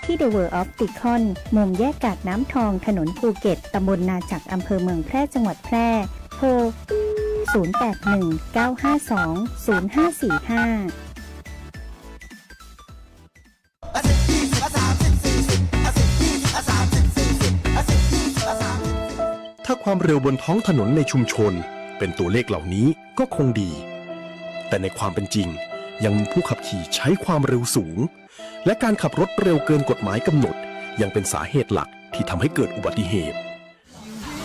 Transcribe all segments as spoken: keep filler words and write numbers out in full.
ที่ The World of Beacon มุมแยกกาดน้ำทอง ถนนภูเก็ต ตำบลนาจัก อำเภอเมืองแพร่ จังหวัดแพร่ โทร ศูนย์แปดหนึ่ง เก้าห้าสอง ศูนย์ห้าสี่ห้า ถ้าความเร็วบนท้องถนนในชุมชนเป็นตัวเลขเหล่านี้ก็คงดี แต่ในความเป็นจริงยังมีผู้ขับขี่ใช้ความเร็วสูง และการขับรถเร็วเกินกฎหมายกำหนด ยังเป็นสาเหตุหลักที่ทำให้เกิดอุบัติเหตุ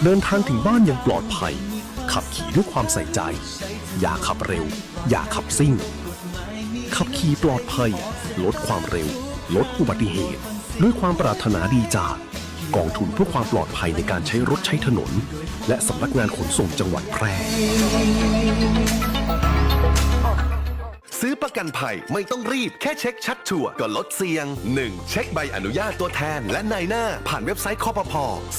เดินทางถึงบ้านอย่างปลอดภัย ขับขี่ด้วยความใส่ใจ อย่าขับเร็ว อย่าขับซิ่ง ขับขี่ปลอดภัย ลดความเร็ว ลดอุบัติเหตุ ด้วยความปรารถนาดีจากกองทุนเพื่อความปลอดภัยในการใช้รถใช้ถนน และสำนักงานขนส่งจังหวัดแพร่ ซื้อประกันภัยไม่ต้องรีบ แค่เช็คชัดชัวร์ก็ลดเสี่ยง หนึ่ง เช็คใบอนุญาตตัวแทนและนายหน้า ผ่านเว็บไซต์ คปภ.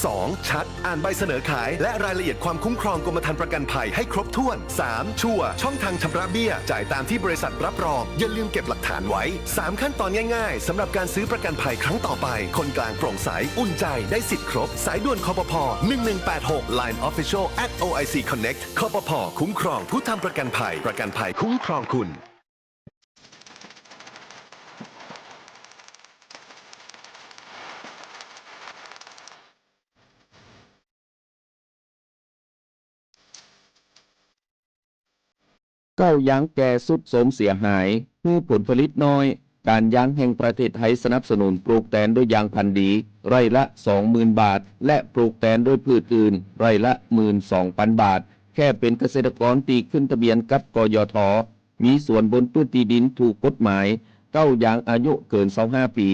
สอง ชัด อ่านใบเสนอขาย และรายละเอียดความคุ้มครองกรมธรรม์ประกันภัยให้ครบถ้วน สาม ชัวร์ ช่องทางชำระเบี้ย จ่ายตามที่บริษัทรับรอง อย่าลืมเก็บหลักฐานไว้ สาม ขั้นตอนง่ายๆ สำหรับการซื้อประกันภัยครั้งต่อไป คนกลางโปร่งใส อุ่นใจ ได้สิทธิ์ครบ สายด่วน คปภ. หนึ่งหนึ่งแปดหก Line Official at โอ ไอ ซี Connect คปภ. คุ้มครองผู้ทำประกันภัย ประกันภัยคุ้มครองคุณ เก๊ายางแก่ ทรุดโทรมเสียหาย หื้อผลผลิตน้อย ก๋านยางแห่งประเทศไทยสนับสนุนปลูกแตนด้วยยางพันธุ์ดี ไร่ละ สองหมื่นบาท และปลูกแตนด้วยพืชอื่น ไร่ละ หมื่นสองปันบาท แค่เป๋นเกษตรกรตี้ขึ้นทะเบียนกับ กยท. มีสวนบนพื้นตี้ดินถูกกฎหมาย เก๊ายางอายุเกินซาวห้าปี๋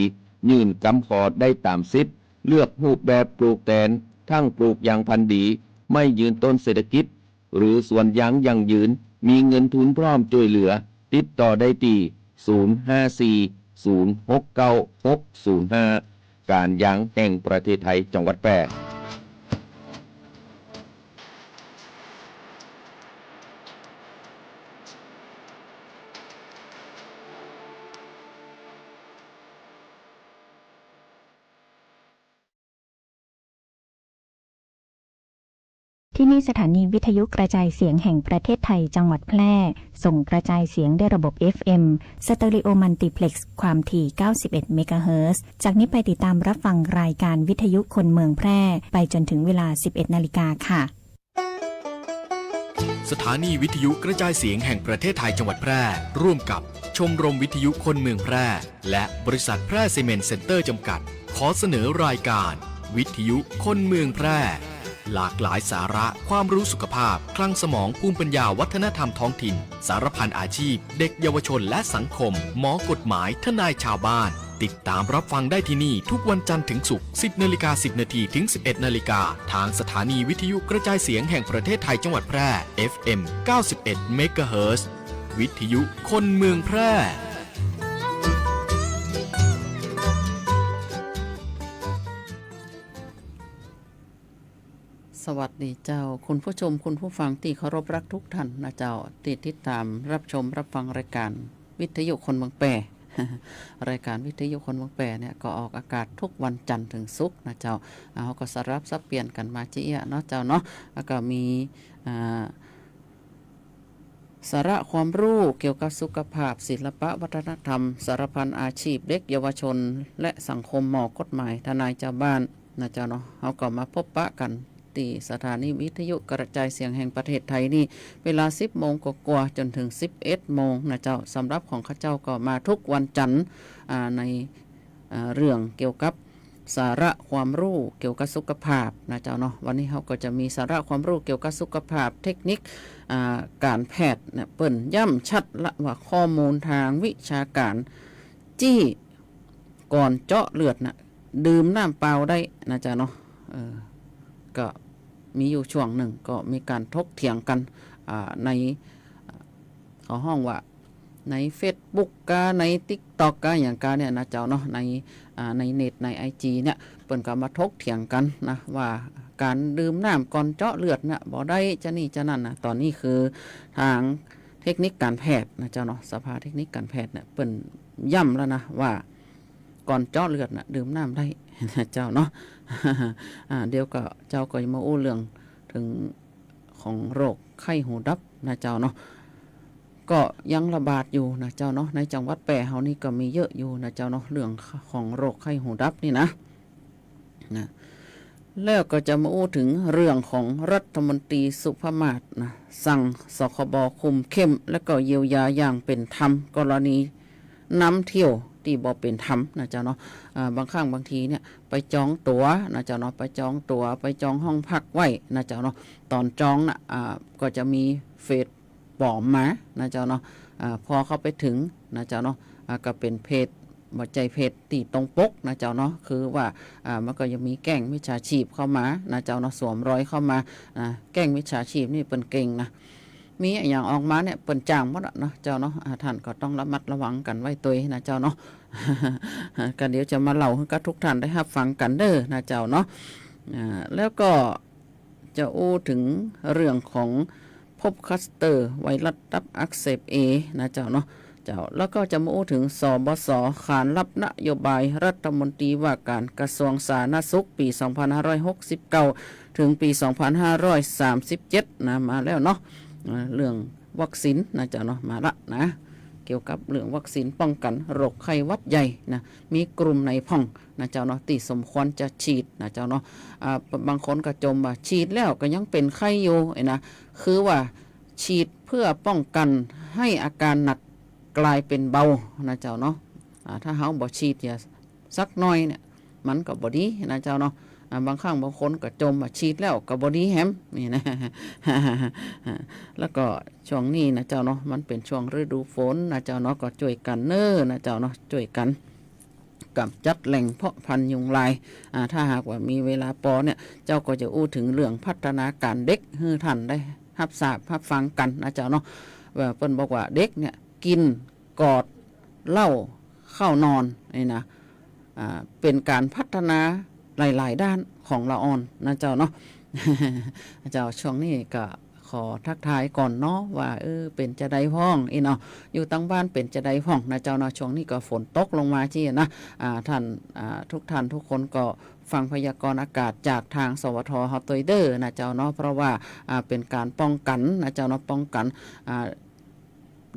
ยื่นกำขอได้ต๋ามสิทธิ์ เลือกรูปแบบปลูกแตน ทั้งปลูกยางพันธุ์ดี ไม่ยืนต้นเศรษฐกิจ หรือสวนยางยั่งยืน มีเงินทุนพร้อมจ้วยเหลือ ติดต่อได้ตี้ ศูนย์ห้าสี่ ศูนย์หกเก้า หกศูนย์ห้า ก๋านยางแห่งประเทศไทย จังหวัดแพร่ ที่นี่สถานีวิทยุกระจายเสียงแห่งประเทศไทยจังหวัดแพร่ ส่งกระจายเสียงด้วยระบบ เอฟเอ็ม สเตอริโอมัลติเพล็กซ์ ความถี่ เก้าสิบเอ็ดเมกะเฮิรตซ์ จากนี้ไปติดตามรับฟังรายการวิทยุคนเมืองแพร่ ไปจนถึงเวลา สิบเอ็ดนาฬิกาค่ะ สถานีวิทยุกระจายเสียงแห่งประเทศไทยจังหวัดแพร่ ร่วมกับชมรมวิทยุคนเมืองแพร่ และบริษัทแพร่ซีเมนต์เซ็นเตอร์จำกัด ขอเสนอรายการ วิทยุคนเมืองแพร่ หลากหลายสาระ ความรู้สุขภาพ คลังสมอง ภูมิปัญญา วัฒนธรรมท้องถิ่น สารพันอาชีพ เด็กเยาวชน และสังคม หมอกฎหมาย ทนายชาวบ้าน ติดตามรับฟังได้ที่นี่ทุกวันจันทร์ถึงศุกร์ สิบนาฬิกาสิบนาทีถึงสิบเอ็ดนาฬิกา ทางสถานีวิทยุกระจายเสียงแห่งประเทศไทยจังหวัดแพร่ เอฟเอ็ม เก้าสิบเอ็ดเมกะเฮิรตซ์ วิทยุคนเมืองแพร่ สวัสดีเจ้า คุณผู้ชม คุณผู้ฟังตี้เคารพรักทุกท่านนะเจ้า ตี้ติดตามรับชมรับฟังรายการวิทยุคนเมืองแพร่ รายการวิทยุคนเมืองแพร่เนี่ยก็ออกอากาศทุกวันจันทร์ถึงศุกร์นะเจ้า เฮาก็สลับสับเปลี่ยนกั๋นมาเจ๊อะเนาะเจ้าเนาะ แล้วก็มี อ่า สาระความรู้เกี่ยวกับสุขภาพ ศิลปะ วัฒนธรรม สารพันอาชีพ เด็กเยาวชน และสังคม หมอกฎหมาย ทนายชาวบ้านนะเจ้าเนาะ เฮาก็มาพบปะกั๋นตี้สถานีวิทยุกระจายเสียงแห่งประเทศไทยนี่ เวลาสิบโมงกว่าๆ จ๋นถึงสิบเอ็ดโมงนะเจ้า สำหรับของข้าเจ้าก็มาทุกวันจันทร์ อ่า ใน อ่า เรื่องเกี่ยวกับสาระความรู้เกี่ยวกับสุขภาพนะเจ้าเนาะ วันนี้เฮาก็จะมีสาระความรู้เกี่ยวกับสุขภาพ เทคนิค อ่า ก๋านแพทย์เนี่ย เปิ้นย้ำชัดละว่าข้อมูลตางวิชาก๋าน จี้ก่อนเจาะเลือดน่ะ ดื่มน้ำเปล่าได้นะเจ้าเนาะ เออ ก็มีอยู่ช่วงนึ่งก็มีก๋านถกเถียงกั๋น อ่า ใน เขาฮ้องว่าในเฟซบุ๊กกา ในติ๊กต็อกกา อะหยังกาเนี่ยนะเจ้าเนาะ ใน อ่า ในเน็ต ในไอจีเนี่ย เปิ้นก็มาถกเถียงกั๋นนะ ว่าก๋านดื่มน้ำก่อนเจาะเลือดเนี่ย บ่ได้ จะนี่จะนั่นนะ ต๋อนนี้คือตางเทคนิคก๋านแพทย์นะเจ้าเนาะ สภาเทคนิคก๋านแพทย์เนี่ย เปิ้นย้ำแล้วนะ ว่า ก่อนเจาะเลือดน่ะ ดื่มน้ำได้ นะเจ้าเนาะ อ่า เดี๋ยวก็ เจ้าก็จะมาอู้เรื่องเถิงของโรคไข้หูดับนะเจ้าเนาะ ก็ยังระบาดอยู่นะเจ้าเนาะ ในจังหวัดแป้เฮานี่ก็มีเยอะอยู่นะเจ้าเนาะ เรื่องของโรคไข้หูดับนี่นะ นะ แล้วก็จะมาอู้เถิงเรื่องของรัฐมนตรีสุภมาศนะ สั่ง สคบ คุมเข้ม และก็เยียวยาอย่างเป๋นธรรม กรณีนำเที่ยวตี้บ่เป๋นธรรมนะเจ้าเนาะ อ่า บางครั้งบางทีเนี่ย ไปจองตั๋วนะเจ้าเนาะ ไปจองตั๋ว ไปจองห้องพักไว้นะเจ้าเนาะ ต๋อนจองน่ะ อ่า ก็จะมีเฟซป๋อมมานะเจ้าเนาะ อ่า พอเข้าไปเถิงนะเจ้าเนาะ อ่า ก็เป๋นเพจ บ่ใจ้เพจตี้ตรงปกนะเจ้าเนาะ คือว่า อ่า มันก็ยังมีแก๊งมิจฉาชีพเข้ามานะเจ้าเนาะ สวมรอยเข้ามา อ่า แก๊งมิจฉาชีพนี่เปิ้นเก่งนะ มีอะหยังออกมาเนี่ย เปิ้นจ้างหมดอะเนาะเจ้าเนาะ อ่า ท่านก็ต้องระมัดระวังกั๋นไว้ตวยนะเจ้าเนาะ ก็เดี๋ยวจะมาเล่าหื้อกับทุกท่านได้ฮับฟังกั๋นเด้อนะเจ้าเนาะ อ่า แล้วก็ จะอู้เถิงเรื่องของพบคลัสเตอร์ไวรัสตับอักเสบเอนะเจ้าเนาะ เจ้า แล้วก็จะมาอู้เถิง สบส ขานรับนโยบายรัฐมนตรีว่าการกระทรวงสาธารณสุขปี๋ สองพันห้าร้อยหกสิบเก้า เถิงปี๋ สองพันห้าร้อยสามสิบเจ็ด นะ มาแล้วเนาะ อ่า เรื่องวัคซีนนะเจ้าเนาะ มาละนะ เกี่ยวกับเรื่องวัคซีนป้องกั๋นโรคไข้หวัดใหญ่นะ มีกลุ่มไหนพ่อง นะเจ้าเนาะ ตี้สมควรจะฉีดนะเจ้าเนาะ อ่า บางคนก็จ่มว่าฉีดแล้วก็ยังเป๋นไข้อยู่ ไอ้นะ คือว่าฉีดเพื่อป้องกั๋นให้อาการหนักกลายเป๋นเบานะเจ้าเนาะ อ่า ถ้าเฮาบ่ฉีดเหียสักหน่อยเนี่ย มันก็บ่ดีนะเจ้าเนาะ อ่า บางครั้งบางคนก็จ่มว่าฉีดแล้วก็บ่ดีแหม นี่นะ แล้วก็ช่วงนี้นะเจ้าเนาะ มันเป๋นช่วงฤดูฝนนะเจ้าเนาะ ก็จ้วยกั๋นเน้อนะเจ้าเนาะ จ้วยกั๋น ก๋ำจัดแหล่งเพาะพันธุ์ยุงลาย อ่า ถ้าหากว่ามีเวลาปอเนี่ย เจ้าก็จะอู้เถิงเรื่องพัฒนาก๋ารเด็กหื้อท่านได้ฮับทราบฮับฟังกั๋นนะเจ้าเนาะ ว่าเปิ้นบอกว่าเด็กเนี่ย กิ๋น กอด เล่า เข้านอน นี่นะ อ่า เป๋นก๋ารพัฒนาหลายๆ ด้านของละอ่อนนะเจ้าเนาะ เจ้า ช่วงนี้ก็ ขอทักทายก่อนเนาะ ว่า เออ เป๋นจาใดพ่องอี้เนาะ อยู่ตังบ้านเป๋นจาใดพ่องนะเจ้าเนาะ ช่วงนี้ก็ฝนตกลงมาจี้นะ อ่า ท่าน อ่า ทุกท่านทุกคนก็ฟังพยากรณ์อากาศจากตาง สวท เฮาตวยเด้อนะเจ้าเนาะ เพราะว่า อ่า เป๋นก๋ารป้องกั๋นนะเจ้าเนาะ ป้องกั๋น อ่า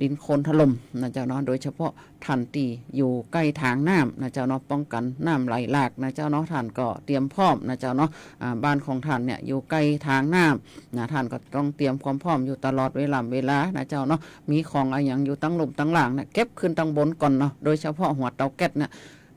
ดินโคลนถล่มนะเจ้าเนาะ โดยเฉพาะท่านตี้อยู่ใก้ตางน้ำนะเจ้าเนาะ ป้องกั๋นน้ำไหลหลากนะเจ้าเนาะ ท่านก็เตรียมพร้อมนะเจ้าเนาะ อ่า บ้านของท่านเนี่ยอยู่ใก้ตางน้ำนะ ท่านก็ต้องเตรียมความพร้อมอยู่ตลอดเวลาเวลานะเจ้าเนาะ มีของอะหยังอยู่ตังลุ่มตังล่างเนี่ย เก็บขึ้นตังบนก่อนเนาะ โดยเฉพาะหัวเตาแก๊สเนี่ย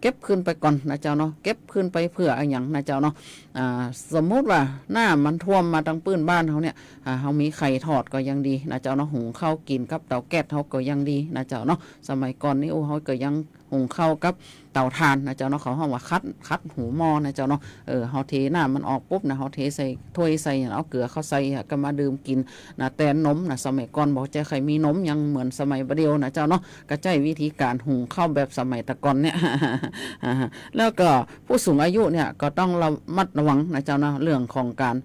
เก็บขึ้นไปก่อนนะเจ้าเนาะ เก็บขึ้นไปเผื่ออะหยังนะเจ้าเนาะ อ่า สมมุติว่าน้ำมันท่วมมาตังปื้นบ้านเฮาเนี่ย อ่า เฮามีไข่ทอดก็ยังดีนะเจ้าเนาะ หุงข้าวกิ๋นกับเตาแก๊สเฮาก็ยังดีนะเจ้าเนาะ สมัยก่อนนี่ โอ้ เฮาก็ยังหุงข้าวกับเตาถ่านนะเจ้าเนาะ เขาฮ้องว่าขัด ขัดหูหม้อนะเจ้าเนาะ เออ เฮาเทน้ำมันออกปุ๊บนะ เฮาเทใส่ถ้วยใส่ เอาเกลือเข้าใส่อะ ก็มาดื่มกิ๋นนะ แตนนมนะ สมัยก่อนบ่ใจ้ใค่มีนมหยังเหมือนสมัยบ่าเดี่ยวนะเจ้าเนาะ ก็ใจ๊วิธีก๋านหุงข้าวแบบสมัยตะก่อนเนี่ย แล้วก็ผู้สูงอายุเนี่ยก็ต้องระมัดระวังนะเจ้าเนาะ เรื่องของก๋าน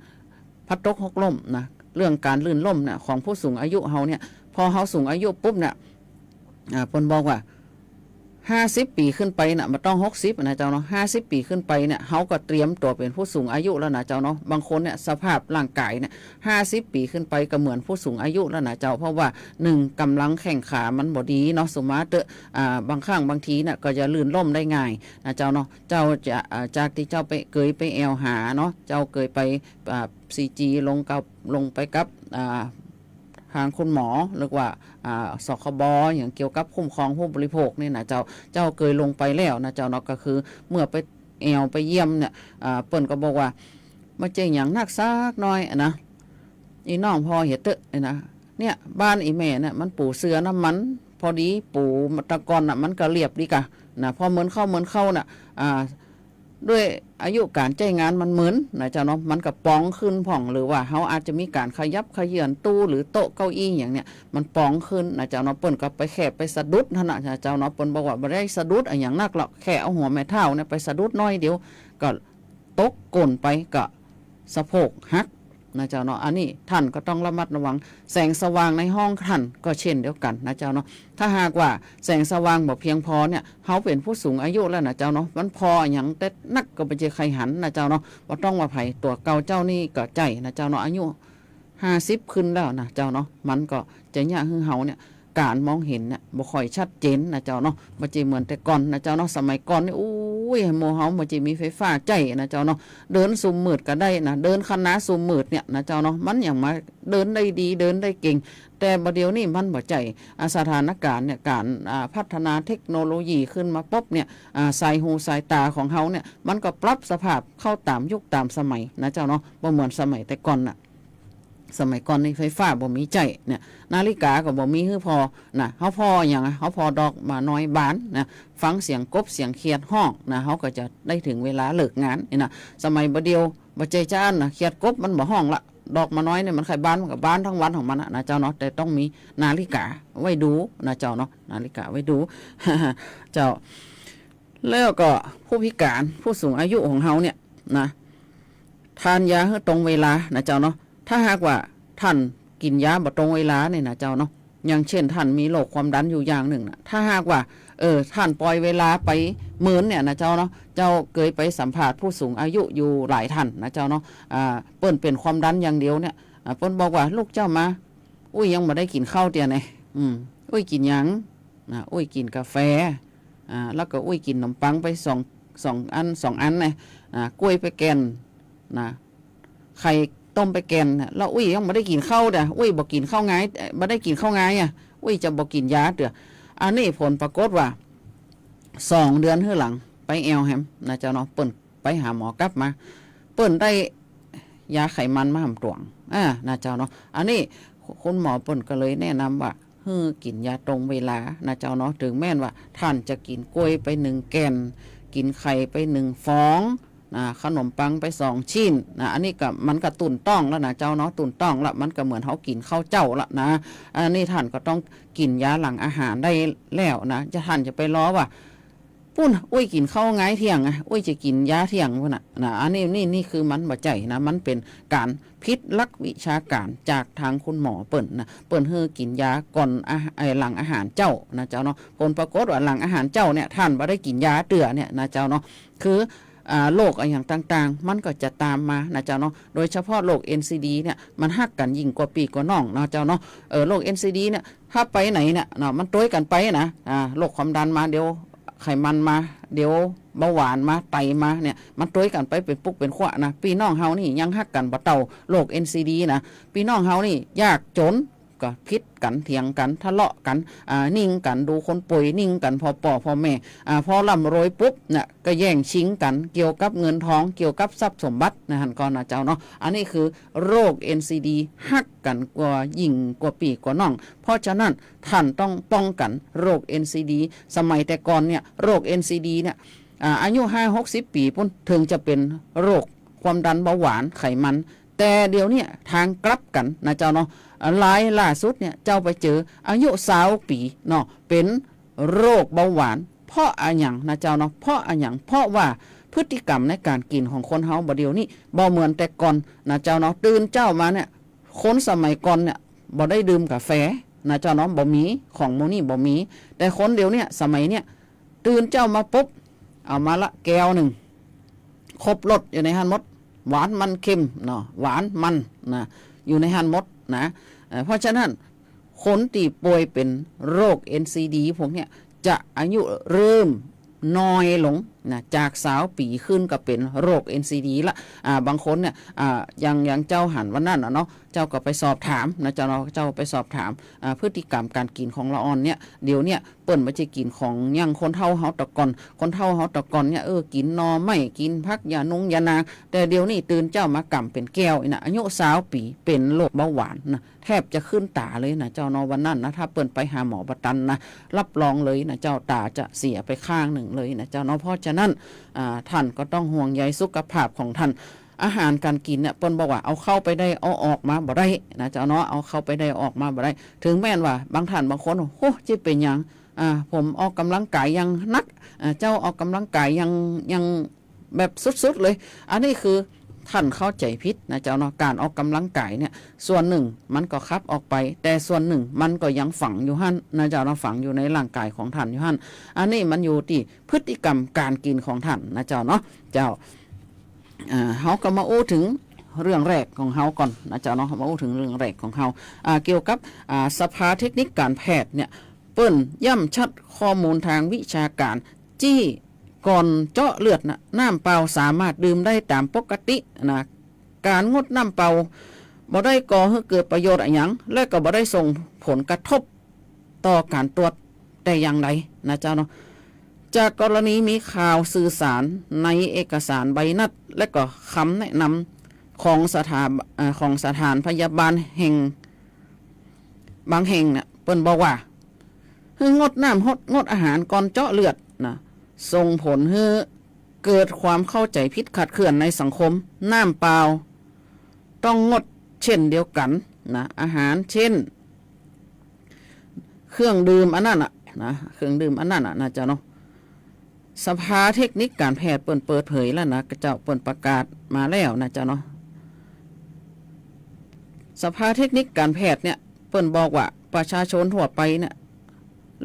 พลัดตกหกล้มนะ เรื่องก๋านลื่นล้มเนี่ย ของผู้สูงอายุเฮาเนี่ย พอเฮาสูงอายุปุ๊บเนี่ย อ่า เปิ้นบอกว่า ห้าสิบปี๋ขึ้นไปน่ะ บ่ต้องหกสิบนะเจ้าเนาะ ห้าสิบปี๋ขึ้นไปเนี่ย เฮาก็เตรียมตั๋วเป๋นผู้สูงอายุแล้วนะเจ้าเนาะ บางคนเนี่ย สภาพร่างก๋ายเนี่ย ห้าสิบปี๋ขึ้นไปก็เหมือนผู้สูงอายุแล้วนะเจ้า เพราะว่า หนึ่ง ก๋ำลังแข้งขามันบ่ดีเนาะ สุมาเต๊อะ อ่า บางครั้งบางทีเนี่ยก็จะลื่นล้มได้ง่ายนะเจ้าเนาะ เจ้าจะ อ่า จากตี้เจ้าไป เกยไปแอ่วหาเนาะ เจ้าเกยไป อ่า ซีจี ลงกับ ลงไปกับ อ่า ตางคุณหมอ หรือว่า อ่า สคบ อย่างเกี่ยวกับคุ้มครองผู้บริโภคนี่นะเจ้า เจ้าเกยลงไปแล้วนะเจ้าเนาะ ก็คือเมื่อไปแอ่วไปเยี่ยมเนี่ย อ่า เปิ้นก็บอกว่า บ่ใจ้หยังนักสักหน้อยอะนะ อี่น้องผ่อเหียเต๊อะ อะนะ เนี่ย บ้านอี่แม่เนี่ย มันปูเสื่อน้ำมัน พอดีปูตะก่อนน่ะ มันก็เรียบดีก่ะ นะ พอเหมินเข้า เหมินเข้าน่ะ อ่า ด้วยอายุก๋านใจ๊งานมันเหมินนะเจ้าเนาะ มันก็ป๋องขึ้นพ่อง หรือว่าเฮาอาจจะมีก๋านขยับเขยื้อนตู้หรือโต๊ะเก้าอี้อย่างเนี่ย มันป๋องขึ้นนะเจ้าเนาะ เปิ้นก็ไปแค่ไปสะดุดหั้นน่ะเจ้าเนาะ เปิ้นบอกว่าบ่ได้สะดุดอะหยังนักหรอก แค่เอาหัวแม่เฒ่าเนี่ยไปสะดุดน้อยเดียว ก็ตกก้นไป ก็สะโพกหัก นะเจ้าเนาะ อันนี้ท่านก็ต้องระมัดระวัง แสงสว่างในห้องท่านก็เช่นเดียวกั๋นนะเจ้าเนาะ ถ้าหากว่าแสงสว่างบ่เพียงพอเนี่ย เฮาเป๋นผู้สูงอายุแล้วนะเจ้าเนาะ มันผ่ออะหยังเต๊ดนักก็บ่เจียใค่หันนะเจ้าเนาะ บ่ต้องว่าใผ ตั๋วเก่าเจ้านี่ก็ใจ้นะเจ้าเนาะ อายุห้าสิบขึ้นแล้วนะเจ้าเนาะ มันก็จะเยียะหื้อเฮาเนี่ย ก๋านมองหันเนี่ยบ่ค่อยชัดเจนนะเจ้าเนาะ บ่เจียเหมือนแต่ก่อนนะเจ้าเนาะ สมัยก่อนนี่ อู้ย หมู่เฮาบ่เจียมีไฟฟ้าใจ๊นะเจ้าเนาะ เดินซุมมืดก็ได้นะ เดินคะนาซุมมืดเนี่ยนะเจ้าเนาะ มันยังมาเดินได้ดี เดินได้เก่ง แต่บ่าเดี่ยวนี้มันบ่ใจ้ อ่า สถานก๋ารณ์เนี่ย ก๋าน อ่า พัฒนาเทคโนโลยีขึ้นมาปุ๊บเนี่ย อ่า สายหูสายต๋าของเฮาเนี่ย มันก็ปรับสภาพเข้าต๋ามยุคต๋ามสมัยนะเจ้าเนาะ บ่เหมือนสมัยแต่ก่อนน่ะ สมัยก่อนนี่ไฟฟ้าบ่มีใจ๊เนี่ย นาฬิกาก็บ่มีหื้อผ่อนะ เฮาผ่ออะหยังอะ เฮาผ่อดอกหมาน้อยบานนะ ฟังเสียงกบเสียงเขียดฮ้องนะ เฮาก็จะได้เถิงเวลาเลิกงานนี่นะ สมัยบ่าเดี่ยวบ่ใจ้จาอั้นนะ เขียดกบมันบ่ฮ้องละ ดอกหมาน้อยเนี่ยมันใค่บาน มันก็บานตึงวันของมันอะนะเจ้าเนาะ แต่ต้องมีนาฬิกาไว้ดูนะเจ้าเนาะ นาฬิกาไว้ดู เจ้า แล้วก็ผู้พิก๋าน ผู้สูงอายุของเฮาเนี่ยนะ ทานยาหื้อตรงเวลานะเจ้าเนาะ ถ้าหากว่าท่านกิ๋นยาบ่ตรงเวลาเนี่ยนะเจ้าเนาะ อย่างเช่นท่านมีโรคความดันอยู่อย่างนึ่งน่ะ ถ้าหากว่า เออ ท่านป่อยเวลาไปเมินเนี่ยนะเจ้าเนาะ เจ้าเกยไปสัมภาษณ์ผู้สูงอายุอยู่หลายท่านนะเจ้าเนาะ อ่า เปิ้นเป๋นความดันอย่างเดียวเนี่ย อ่า เปิ้นบอกว่า ลูกเจ้ามา อุ้ยยังบ่ได้กิ๋นข้าวเตื้อไน อืม อุ้ยกิ๋นหยัง อ่า อุ้ยกิ๋นกาแฟ อ่า แล้วก็อุ้ยกิ๋นหนมปังไปสอง สองอัน สองอันไน อ่า กล้วยไปแก่น นะ ไข่ต้มไปแก่นน่ะ แล้วอุ้ยยังบ่ได้กิ๋นข้าวเตื้อ อุ้ยบ่กิ๋นข้าวงาย เอ่อ บ่ได้กิ๋นข้าวงายอะ อุ้ยจะบ่กิ๋นยาเตื้อ อันนี้ผลปรากฏว่า สองเดือนหื้อหลังไปแอวแหมนะเจ้าเนาะ เปิ้นไปหาหมอกลับมา เปิ้นได้ยาไขมันมาหำตวง อ่า นะเจ้าเนาะ อันนี้คุณหมอเปิ้นก็เลยแนะนำว่า หื้อกิ๋นยาตรงเวลานะเจ้าเนาะ เถิงแม้นว่าท่านจะกิ๋นกล้วยไปหนึ่งแก่น กิ๋นไข่ไปหนึ่งฟอง นะ ขนมปังไปสองชิ้น นะ อันนี้ก็ มันก็ตุ๊นต๊องแล้วนะเจ้าเนาะ ตุ๊นต๊องแล้ว มันก็เหมือนเฮากิ๋นข้าวเจ๊าแล้วนะ อันนี้ท่านก็ต้องกิ๋นยาหลังอาหารได้แล้วนะ จะ ท่านจะไปรอว่า ปุ้น อุ้ยกิ๋นข้าวงายเตี้ยงอะ อุ้ยจะกิ๋นยาเตี้ยงปุ้นน่ะ นะ อันนี้ นี่ นี่คือมันบ่ใจ้นะ มันเป๋นก๋านผิดหลักวิชาก๋านจากตางคุณหมอเปิ้นนะ เปิ้นหื้อกิ๋นยาก่อนอาหาร เอ่อ หลังอาหารเจ๊านะเจ้าเนาะ ผลปรากฏว่าหลังอาหารเจ๊าเนี่ย ท่านบ่ได้กิ๋นยาเตื้อเนี่ยนะเจ้าเนาะ คือ อ่า โรคอะหยังต่างๆ มันก็จะต๋ามมานะเจ้าเนาะ โดยเฉพาะโรค เอ็น ซี ดี เนี่ย มันฮักกั๋นยิ่งกว่าปี้กว่าน้องนะเจ้าเนาะ เออ โรค เอ็น ซี ดี เนี่ย ถ้าไปไหนเนี่ยเนาะ มันตวยกั๋นไปนะ อ่า โรคความดันมา เดี๋ยวไขมันมา เดี๋ยวเบาหวานมา ไตมาเนี่ย มันตวยกั๋นไปเป๋นปุ๊กเป๋นขั้วนะ ปี้น้องเฮานี่ยังฮักกั๋นบ่เต้าโรค เอ็น ซี ดี นะ ปี้น้องเฮานี่ยากจ๋น ก็ผิดกั๋น เถียงกั๋น ทะเลาะกั๋น อ่า นิ่งกั๋น ดูคนป่วย นิ่งกั๋น ผ่อป้อผ่อแม่ อ่า พอร่ำรวยปุ๊บเนี่ย ก็แย่งชิงกั๋น เกี่ยวกับเงินทอง เกี่ยวกับทรัพย์สมบัตินะ หั้นก่อนะเจ้าเนาะ อันนี้คือโรค เอ็น ซี ดี ฮักกั๋นกว่ายิ่งกว่าปี้กว่าน้อง เพราะฉะนั้น ท่านต้องป้องกั๋นโรค เอ็น ซี ดี สมัยแต่ก่อนเนี่ย โรค เอ็น ซี ดี เนี่ย อ่า อายุห้าหกสิบปี๋ปุ้น เถิงจะเป๋นโรคความดันเบาหวานไขมัน แต่เดี๋ยวเนี่ยตางกลับกั๋นนะเจ้าเนาะ อ่า รายล่าสุดเนี่ย เจ้าไปเจออายุซาวปี๋เนาะ เป๋นโรคเบาหวาน เพราะอะหยังนะเจ้าเนาะ เพราะอะหยัง เพราะว่าพฤติกรรมในก๋านกิ๋นของคนเฮาบ่าเดี่ยวนี้ บ่เหมือนแต่ก่อนนะเจ้าเนาะ ตื่นเจ๊ามาเนี่ย คนสมัยก่อนเนี่ย บ่ได้ดื่มกาแฟนะเจ้าเนาะ บ่มี ของหมู่นี้บ่มี แต่คนเดี๋ยวเนี่ย สมัยเนี่ย ตื่นเจ๊ามาปุ๊บ เอามาละแก้วนึ่ง ครบรสอยู่ในหั้นหมด หวานมันเค็มเนาะ หวานมันนะ อยู่ในหั้นหมดนะ เอ่อ เพราะฉะนั้น คนตี้ป่วยเป๋นโรค เอ็น ซี ดี พวกเนี่ย จะอายุเริ่มน้อยลงนะ จากซาวปี๋ขึ้นก็เป๋นโรค เอ็น ซี ดี ละ อ่า บางคนเนี่ย อ่า อย่าง อย่างเจ้าหันวันนั้นน่ะเนาะ เจ้าก็ไปสอบถามนะเจ้าเนาะ เจ้าไปสอบถาม อ่า พฤติกรรมก๋านกิ๋นของละอ่อนเนี่ย เดี๋ยวเนี่ย เปิ้นบ่ใจ้กิ๋นของอย่างคนเฒ่าเฮาแต่ก่อน คนเฒ่าเฮาแต่ก่อนเนี่ย เออ กิ๋นหน่อไม้ กิ๋นผัก ยานุงยานาง แต่เดี๋ยวนี้ตื่นเจ๊ามาก๋ำเป๋นแก้วอี้นะ อายุซาวปี๋ เป๋นโรคเบาหวานนะ แทบจะขึ้นต๋าเลยนะเจ้าเนาะ วันนั้นนะ ถ้าเปิ้นไปหาหมอบ่ตันนะ รับรองเลยนะเจ้า ต๋าจะเสียไปข้างนึ่งเลยนะเจ้าเนาะ เพราะฉะนั้น อ่า ท่านก็ต้องห่วงใยสุขภาพของท่าน อาหารก๋านกิ๋นเนี่ย เปิ้นบอกว่าเอาเข้าไปได้เอาออกมาบ่ได้นะเจ้าเนาะ เอาเข้าไปได้เอาออกมาบ่ได้ เถิงแม้นว่าบางท่านบางคน โอ้ เจ้าเป๋นหยัง อ่า ผมออกก๋ำลังก๋ายอย่างหนัก อ่า เจ้าออกก๋ำลังก๋ายอย่าง อย่างแบบสุดๆ เลย อันนี้คือ ท่านเข้าใจ๋ผิดนะเจ้าเนาะ ก๋านออกก๋ำลังก๋ายเนี่ย ส่วนนึ่งมันก็ขับออกไป แต่ส่วนนึ่งมันก็ยังฝังอยู่หั้นนะเจ้าเนาะ ฝังอยู่ในร่างก๋ายของท่านอยู่หั้น อันนี้มันอยู่ตี้พฤติกรรมก๋านกิ๋นของท่านนะเจ้าเนาะ เจ้า อ่า เฮาก็มาอู้เถิงเรื่องแรกของเฮาก่อนนะเจ้าเนาะ มาอู้เถิงเรื่องแรกของเฮา อ่า เกี่ยวกับ อ่า สภาเทคนิคก๋านแพทย์เนี่ย เปิ้นย้ำชัดข้อมูลตางวิชาก๋าน ตี้ก่อนเจาะเลือดน่ะ น้ำเปล่าสามารถดื่มได้ต๋ามปกตินะ ก๋านงดน้ำเปล่าบ่ได้ก่อหื้อเกิดประโยชน์อะหยัง และก็บ่ได้ส่งผลกระทบต่อก๋านตรวจแต่อย่างใดนะเจ้าเนาะ จากกรณีมีข่าวสื่อสารในเอกสารใบนัด และก็กำแนะนำของสถา เอ่อ ของสถานพยาบาลแห่ง บางแห่งเนี่ย เปิ้นบอกว่า หื้องดน้ำ งด งดอาหารก่อนเจาะเลือดนะ ส่งผลหื้อเกิดความเข้าใจ๋ผิดคลาดเคลื่อนในสังคม น้ำเปล่าต้องงดเช่นเดียวกั๋นนะ อาหารเช่น เครื่องดื่มอันนั้นน่ะนะ เครื่องดื่มอันนั้นน่ะนะเจ้าเนาะ สภาเทคนิคก๋านแพทย์เปิ้นเปิดเผยแล้วนะเจ้า เปิ้นประกาศมาแล้วนะเจ้าเนาะ สภาเทคนิคก๋านแพทย์เนี่ย เปิ้นบอกว่าประชาชนทั่วไปเนี่ย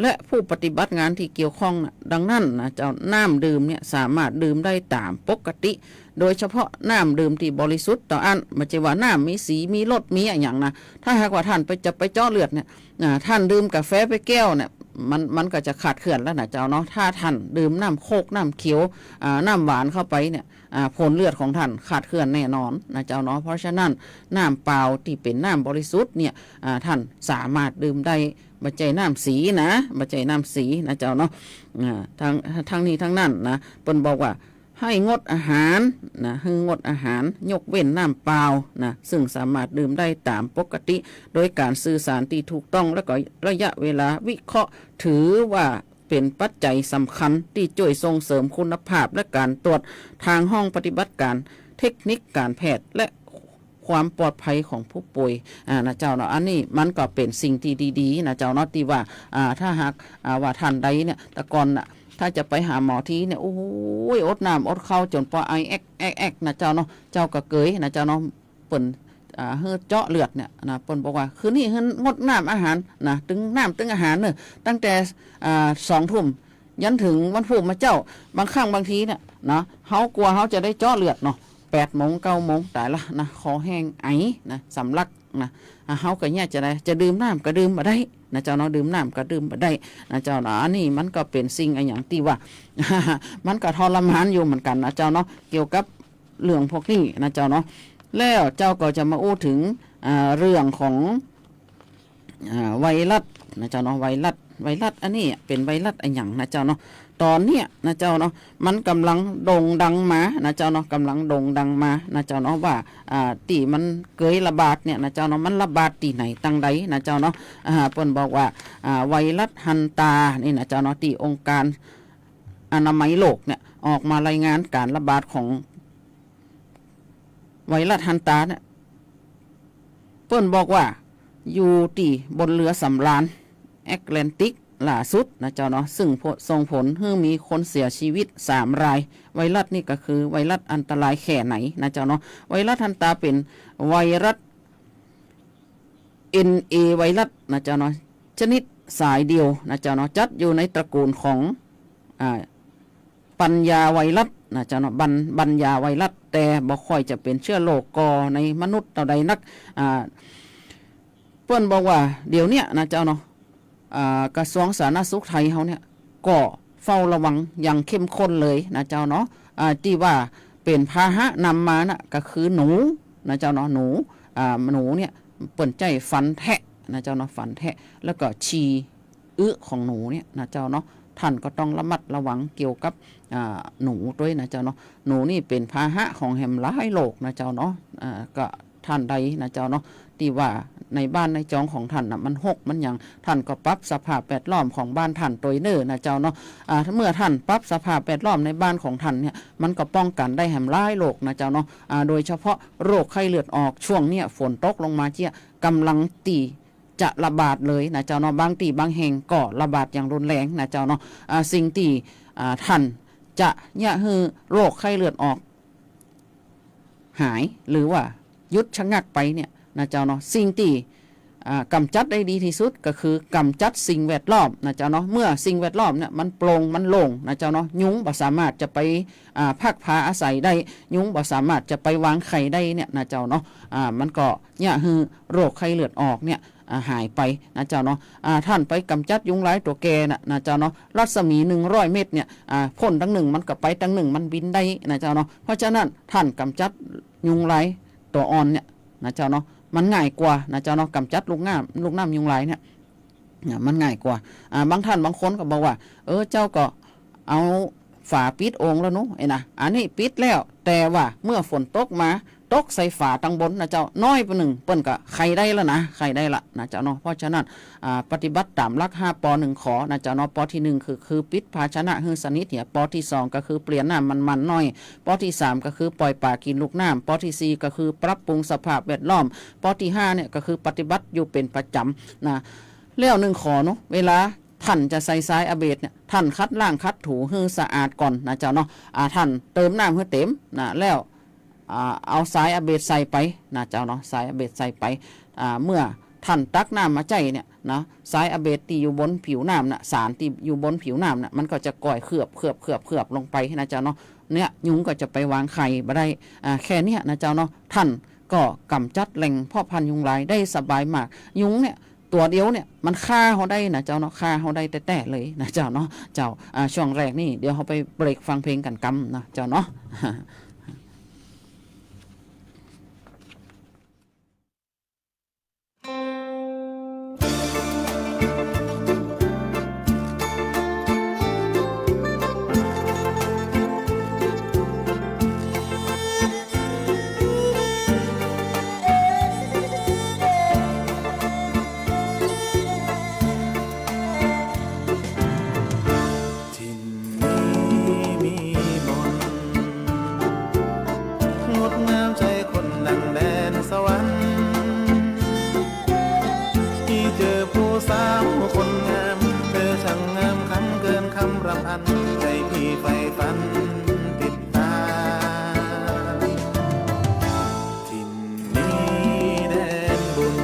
และผู้ปฏิบัติงานตี้เกี่ยวข้องน่ะ ดังนั้นนะเจ้า น้ำดื่มเนี่ยสามารถดื่มได้ต๋ามปกติ โดยเฉพาะน้ำดื่มตี้บริสุทธิ์เต้าอั้น บ่ใจ้ว่าน้ำมีสี มีรส มีอะหยังนะ ถ้าหากว่าท่านไป จะไปเจาะเลือดเนี่ย อ่า ท่านดื่มกาแฟไปแก้วเนี่ย มัน มันก็จะคลาดเคลื่อนแล้วนะเจ้าเนาะ ถ้าท่านดื่มน้ำโค้ก น้ำเขียว อ่า น้ำหวานเข้าไปเนี่ย อ่า ผลเลือดของท่านคลาดเคลื่อนแน่นอนนะเจ้าเนาะ เพราะฉะนั้นน้ำเปล่าตี้เป๋นน้ำบริสุทธิ์เนี่ย อ่า ท่านสามารถดื่มได้ บ่ใจ้น้ำสีนะ บ่ใจ้น้ำสีนะเจ้าเนาะ อ่า ทั้ง ทั้งนี้ทั้งนั้นนะ เปิ้นบอกว่า หื้องดอาหารนะ หื้องดอาหาร ยกเว้นน้ำเปล่านะ ซึ่งสามารถดื่มได้ต๋ามปกติ โดยก๋านสื่อสารตี้ถูกต้อง และก็ระยะเวลาวิเคราะห์ ถือว่าเป๋นปัจจัยสำคัญตี้จ้วยส่งเสริมคุณภาพ และก๋านตรวจตางห้องปฏิบัติก๋านเทคนิคก๋านแพทย์ และความปลอดภัยของผู้ป่วย อ่า นะเจ้าเนาะ อันนี้มันก็เป๋นสิ่งตี้ดีๆ นะเจ้าเนาะ ตี้ว่า อ่า ถ้าหาก อ่า ว่าท่านใดเนี่ย แต่ก่อนน่ะ ถ้าจะไปหาหมอทีเนี่ย โอ้ย อดน้ำอดข้าวจ๋นปอไอแอ๊กแอ๊กแอ๊กนะเจ้าเนาะ เจ้าก็เกยนะเจ้าเนาะ เปิ้น อ่า หื้อเจาะเลือดเนี่ยนะ เปิ้นบอกว่า คืนนี้หื้องดน้ำอาหารนะ ตึงน้ำตึงอาหารเน่อ ตั้งแต่ อ่า สองทุ่ม ยันเถิงวันพูกมาเจ๊า บางครั้งบางทีเนี่ยนะ เฮากั๋วเฮาจะได้เจาะเลือดเนาะ แปดโมง เก้าโมง ต๋ายละนะ คอแห้ง ไอนะ สำลักนะ อ่า เฮาก็เยียะจะได้ จะดื่มน้ำก็ดื่มบ่ได้นะเจ้าเนาะ ดื่มน้ำก็ดื่มบ่ได้นะเจ้าเนาะ อันนี้มันก็เป๋นสิ่งอะหยังตี้ว่า มันก็ทรมานอยู่เหมือนกั๋นนะเจ้าเนาะ เกี่ยวกับเรื่องพวกนี้นะเจ้าเนาะ แล้วเจ้าก็จะมาอู้เถิง อ่า เรื่องของ อ่า ไวรัสนะเจ้าเนาะ ไวรัส ไวรัสอันนี้เป๋นไวรัสอะหยังนะเจ้าเนาะ ต๋อนเนี้ยนะเจ้าเนาะ มันก่ำลังโด่งดังมานะเจ้าเนาะ ก่ำลังโด่งดังมานะเจ้าเนาะ ว่า อ่า ตี้มันเกยระบาดเนี่ยนะเจ้าเนาะ มันระบาดตี้ไหนตังใดนะเจ้าเนาะ อ่า เปิ้นบอกว่า อ่า ไวรัสฮันตานี่นะเจ้าเนาะ ตี้องค์การอนามัยโลกเนี่ย ออกมารายงานก๋านระบาดของไวรัสฮันตาเนี่ย เปิ้นบอกว่า อยู่ตี้บนเฮือสำราญแอตแลนติกล่าสุดนะเจ้าเนาะ ซึ่งผล ส่งผลหื้อมีคนเสียชีวิตสามราย ไวรัสนี่ก็คือไวรัสอันตรายแค่ไหนนะเจ้าเนาะ ไวรัสฮันตาเป๋นไวรัส เอ็นเอ ไวรัสนะเจ้าเนาะ ชนิดสายเดียวนะเจ้าเนาะ จัดอยู่ในตระกูลของ อ่า ปัญญาไวรัสนะเจ้าเนาะ บัญ บัญญาไวรัส แต่บ่ค่อยจะเป๋นเชื้อโรคก่อในมนุษย์เต้าใดนัก อ่า เปิ้นบอกว่าเดี๋ยวเนี้ยนะเจ้าเนาะ อ่า กระทรวงสาธารณสุขไทยเฮาเนี่ย ก็เฝ้าระวังอย่างเข้มข้นเลยนะเจ้าเนาะ อ่า ตี้ว่าเป๋นพาหะนำมาน่ะ ก็คือหนูนะเจ้าเนาะ หนู อ่า หนูเนี่ย เปิ้นใจ๊ฟันแทะนะเจ้าเนาะ ฟันแทะ แล้วก็ฉี่ อึของหนูเนี่ยนะเจ้าเนาะ ท่านก็ต้องระมัดระวังเกี่ยวกับ อ่า หนูตวยนะเจ้าเนาะ หนูนี่เป๋นพาหะของแหมหลายโรคนะเจ้าเนาะ อ่า ก็ท่านใดนะเจ้าเนาะ ตี้ว่าในบ้านในจองของท่านน่ะ มันฮกมันหยัง ท่านก็ปรับสภาพแวดล้อมของบ้านท่านตวยเน่อนะเจ้าเนาะ อ่า เมื่อท่านปรับสภาพแวดล้อมในบ้านของท่านเนี่ย มันก็ป้องกั๋นได้แหมหลายโรคนะเจ้าเนาะ อ่า โดยเฉพาะโรคไข้เลือดออก ช่วงเนี้ยฝนตกลงมาเจี๊ยะ ก่ำลังตี้ จะระบาดเลยนะเจ้าเนาะ บางตี้บางแห่งก็ระบาดอย่างรุนแรงนะเจ้าเนาะ อ่า สิ่งตี้ อ่า ท่านจะเยียะหื้อโรคไข้เลือดออก หาย หรือว่าหยุดชะงักไปเนี่ยนะเจ้าเนาะ สิ่งตี้ อ่า ก๋ำจัดได้ดีตี้สุดก็คือกำจัดสิ่งแวดล้อมนะเจ้าเนาะ เมื่อสิ่งแวดล้อมเนี่ยมันโปร่งมันโล่งนะเจ้าเนาะ ยุงบ่สามารถจะไป อ่า พักผาอาศัยได้ ยุงบ่สามารถจะไปวางไข่ได้เนี่ยนะเจ้าเนาะ อ่า มันก็เยียะหื้อโรคไข้เลือดออกเนี่ย อ่า หายไปนะเจ้าเนาะ อ่า ต้านไปก๋ำจัดยุงลายตั๋วแก่น่ะนะเจ้าเนาะ รัศมีหนึ่งร้อยเมตรเนี่ย อ่า พ่นตังนึ่งมันก็ไปตังนึ่ง มันบินได้นะเจ้าเนาะ เพราะฉะนั้นต้านก๋ำจัดยุงลายตั๋วอ่อนเนี่ยนะเจ้าเนาะ มันง่ายกว่านะเจ้าเนาะ ก๋ำจัดลูกน้ำ ลูกน้ำยุงลายเนี่ย เนี่ย มันง่ายกว่า อ่า บางต้านบางคนก็บอกว่า เออ เจ้าก็เอาฝาปิดโอ่งแล้วเนาะ ไอ้นะ อันนี้ปิดแล้ว แต่ว่าเมื่อฝนตกมา ตกใส่ฝาตังบนนะเจ้า น้อยไปนึ่ง เปิ้นก็ไข่ได้แล้วนะ ไข่ได้ละนะเจ้าเนาะ เพราะฉะนั้น อ่า ปฏิบัติต๋ามหลักห้า ป หนึ่ง ขอนะเจ้าเนาะ ป ตี้หนึ่ง คือ คือปิดภาชนะหื้อสนิทเหีย ป ตี้สอง ก็คือเปลี่ยนน้ำมันๆ หน่อย ป ตี้สาม ก็คือป่อยป๋ากิ๋นลูกน้ำ ป ตี้สี่ ก็คือปรับปรุงสภาพแวดล้อม ป ตี้ห้า เนี่ยก็คือปฏิบัติอยู่เป๋นประจ๋ำนะ แล้วนึ่งขอเนาะ เวลาต้านจะใส่ทรายอเบดเนี่ย ต้านขัดล้างขัดถูหื้อสะอาดก่อนนะเจ้าเนาะ อ่า ต้านเติมน้ำหื้อเต๋มนะ แล้ว อ่า เอาทรายอเบดใส่ไปนะเจ้าเนาะ ทรายอเบดใส่ไป อ่า เมื่อต้านตักน้ำมาใจ๊เนี่ยนะ ทรายอเบดตี้อยู่บนผิวน้ำน่ะ สารตี้อยู่บนผิวน้ำน่ะ มันก็จะก่อยเคลือบ เคลือบ เคลือบ เคลือบลงไปนะเจ้าเนาะ เนี่ย ยุงก็จะไปวางไข่บ่ได้ อ่า แค่เนี้ยนะเจ้าเนาะ ต้านก็ก๋ำจัดแหล่งเพาะพันธุ์ยุงลายได้สบายมาก ยุงเนี่ย ตั๋วเดียวเนี่ย มันฆ่าเฮาได้นะเจ้าเนาะ ฆ่าเฮาได้แต๊ๆ เลยนะเจ้าเนาะ เจ้า อ่า ช่วงแรกนี่ เดี๋ยวเฮาไปเบรกฟังเพลงกั๋นกำนะเจ้าเนาะ ถิ่นนี้มีมนต์ งดงามใจ๋คนดังแดนสวรรค์ พี่เจอผู้สาวคนงาม เธอช่างงามคำเกินคำรำพัน ใจ๋พี่ใฝ่ฝันติดตาม ถิ่นนี้แดนบุญ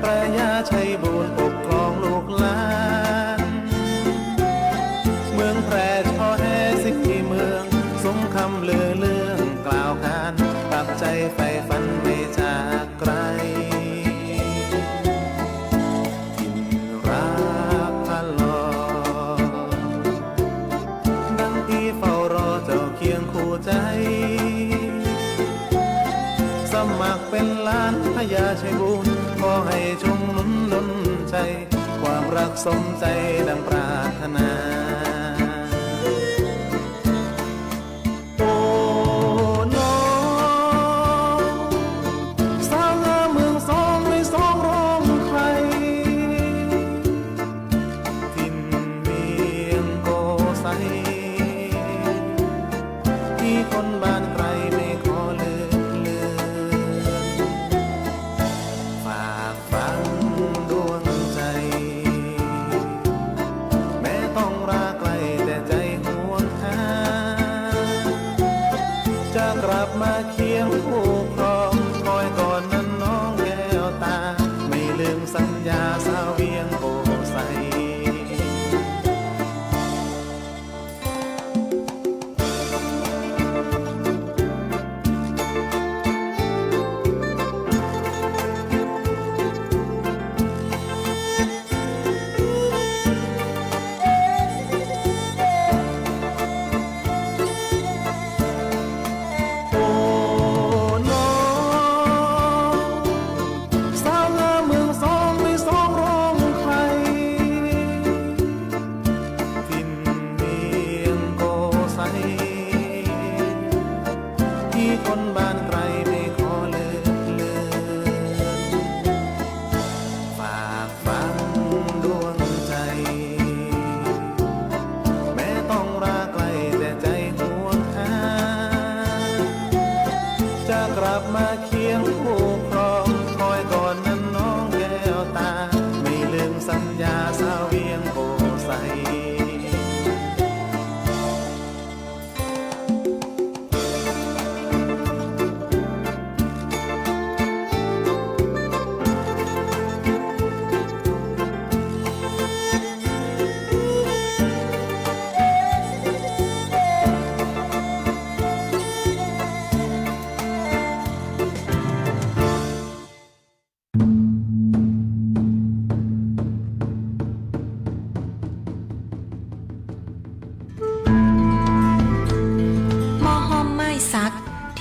พระยาชัยบูรณ์ปกครองลูกหลาน เมืองแพร่ช่อแฮศรีเมือง สมคำลือเรื่องกล่าวขาน ปักใจ๋ใฝ่ฝันไม่จากไกล ถิ่นรักพระหล่อ ดังตี้เฝ้ารอเจ้าเคียงคู่ใจ๋ สมัครเป๋นหลานพระยาชัยบูรณ์ ขอให้จงหนุนดลใจ๋ ความรักสมใจ๋ดังปรารถนา โอ้น้อง สาวงามเมืองสองไม่สองรองใคร ถิ่นเวียงโกไซ พี่คนบ้านไกลไม่ขอลืมเลือน ฝาก ฝังดวงใจ๋ แม้ต้องราไกลแต่ใจ๋หวงหา จะกลับมาเคียงคู่ครอง คอยก่อนนั้นน้องแก้วตา ไม่ลืมสัญญาสาวเวียงโกไซ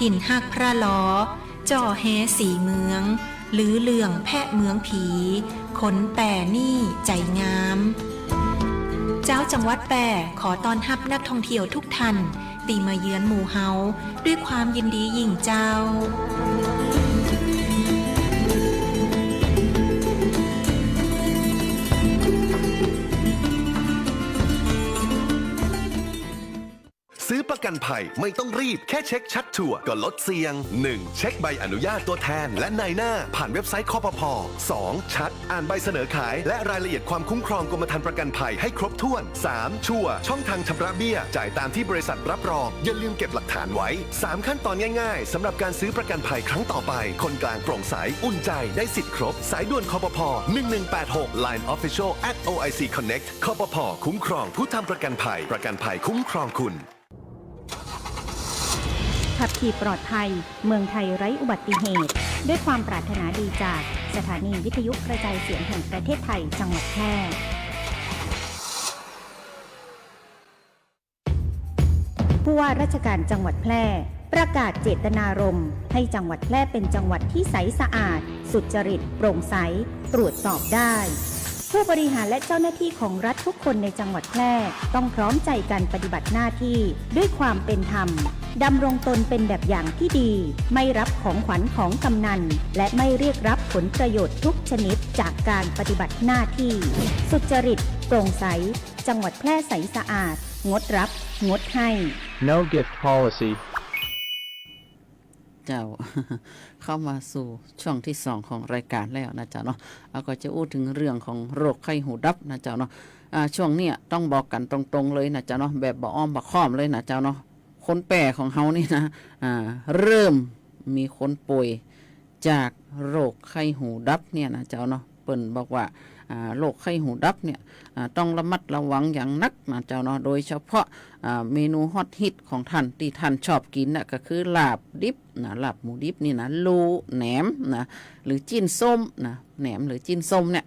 ถิ่นฮักพระลอ จ่อแฮสีเมือง ลือเลื่องแพะเมืองผี คนแป้นี่ใจ๋งาม เจ๊าจังหวัดแป้ขอต้อนฮับนักท่องเที่ยวทุกท่าน ตี้มาเยือนหมู่เฮา ด้วยความยินดียิ่งเจ้า ซื้อประกันภัยไม่ต้องรีบ แค่เช็คชัดชัวร์ก็ลดเสี่ยง หนึ่ง เช็คใบอนุญาตตัวแทนและนายหน้า ผ่านเว็บไซต์ คปภ. สอง ชัด อ่านใบเสนอขายและรายละเอียดความคุ้มครองกรมธรรม์ประกันภัยให้ครบถ้วน สาม ชัวร์ ช่องทางชำระเบี้ย จ่ายตามที่บริษัทรับรอง อย่าลืมเก็บหลักฐานไว้ สาม ขั้นตอนง่ายๆ สำหรับการซื้อประกันภัยครั้งต่อไป คนกลางโปร่งใส อุ่นใจ ได้สิทธิ์ครบ สายด่วน คปภ. หนึ่งหนึ่งแปดหก Line Official at โอ ไอ ซี Connect คปภ. คุ้มครองผู้ทำประกันภัย ประกันภัยคุ้มครองคุณ ขับขี่ปลอดภัย เมืองไทยไร้อุบัติเหตุ ด้วยความปรารถนาดีจากสถานีวิทยุกระจายเสียงแห่งประเทศไทย จังหวัดแพร่ ผู้ว่าราชการจังหวัดแพร่ ประกาศเจตนารมณ์ ให้จังหวัดแพร่เป็นจังหวัดที่ใสสะอาด สุจริต โปร่งใส ตรวจสอบได้ ผู้บริหารและเจ้าหน้าที่ของรัฐทุกคนในจังหวัดแพร่ ต้องพร้อมใจกันปฏิบัติหน้าที่ด้วยความเป็นธรรม ดำรงตนเป็นแบบอย่างที่ดี ไม่รับของขวัญของกำนัล และไม่เรียกรับผลประโยชน์ทุกชนิดจากการปฏิบัติหน้าที่ สุจริต โปร่งใส จังหวัดแพร่ใสสะอาด งดรับ งดให้ No gift policy เจ้า เข้ามาสู่ช่วงที่สองของรายการแล้วนะเจ้าเนาะ เฮาก็จะอู้เถิงเรื่องของโรคไข้หูดับนะเจ้าเนาะ อ่า ช่วงเนี้ยต้องบอกกั๋นตรงๆ เลยนะเจ้าเนาะ แบบบ่อ้อมบ่ค้อมเลยนะเจ้าเนาะ คนแป้ของเฮานี่นะ อ่า เริ่มมีคนป่วยจากโรคไข้หูดับเนี่ยนะเจ้าเนาะ เปิ้นบอกว่า อ่า โรคไข้หูดับเนี่ย อ่า ต้องระมัดระวังอย่างนักนะเจ้าเนาะ โดยเฉพาะ อ่า เมนูฮอตฮิตของท่านตี้ท่านชอบกิ๋นน่ะ ก็คือลาบดิบนะ ลาบหมูดิบนี่นะ ลู่แหนมนะ หรือจิ๊นส้มนะ แหนมหรือจิ๊นส้มเนี่ย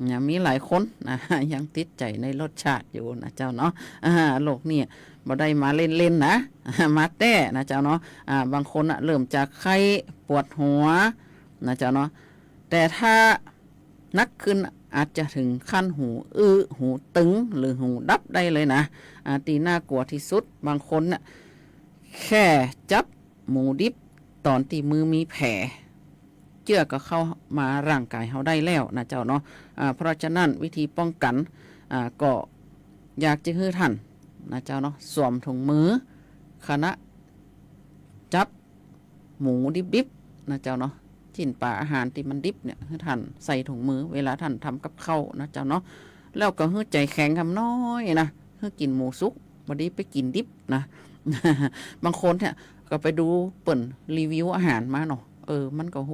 นะ มีหลายคนนะ ยังติดใจ๋ในรสชาติอยู่นะเจ้าเนาะ อ่า โรคนี่บ่ได้มาเล่นๆ นะ มาแต๊นะเจ้าเนาะ อ่า บางคนน่ะเริ่มจากไข้ปวดหัวนะเจ้าเนาะ แต่ถ้าหนักขึ้นอาจจะเถิงขั้นหูอื้อ หูตึง หรือหูดับได้เลยนะ อ่า ตี้น่ากลัวตี้สุด บางคนเนี่ยแค่จับหมูดิบต๋อนตี้มือมีแผล เจื้อก็เข้ามาร่างก๋ายเฮาได้แล้วนะเจ้าเนาะ อ่า เพราะฉะนั้นวิธีป้องกั๋น อ่า ก็อยากจะหื้อท่านนะเจ้าเนาะ สวมถุงมือ ขณะจับหมูดิบๆ นะเจ้าเนาะ จิ๊นป๋าอาหารตี้มันดิบเนี่ย หื้อท่านใส่ถุงมือ เวลาท่านทำกับข้าวนะเจ้าเนาะ แล้วก็หื้อใจ๋แข็งกำน้อยนะ หื้อกิ๋นหมูสุก บ่ดีไปกิ๋นดิบนะ บางคนเนี่ยก็ไปดูเปิ้นรีวิวอาหารมาเนาะ เออ มันก็โห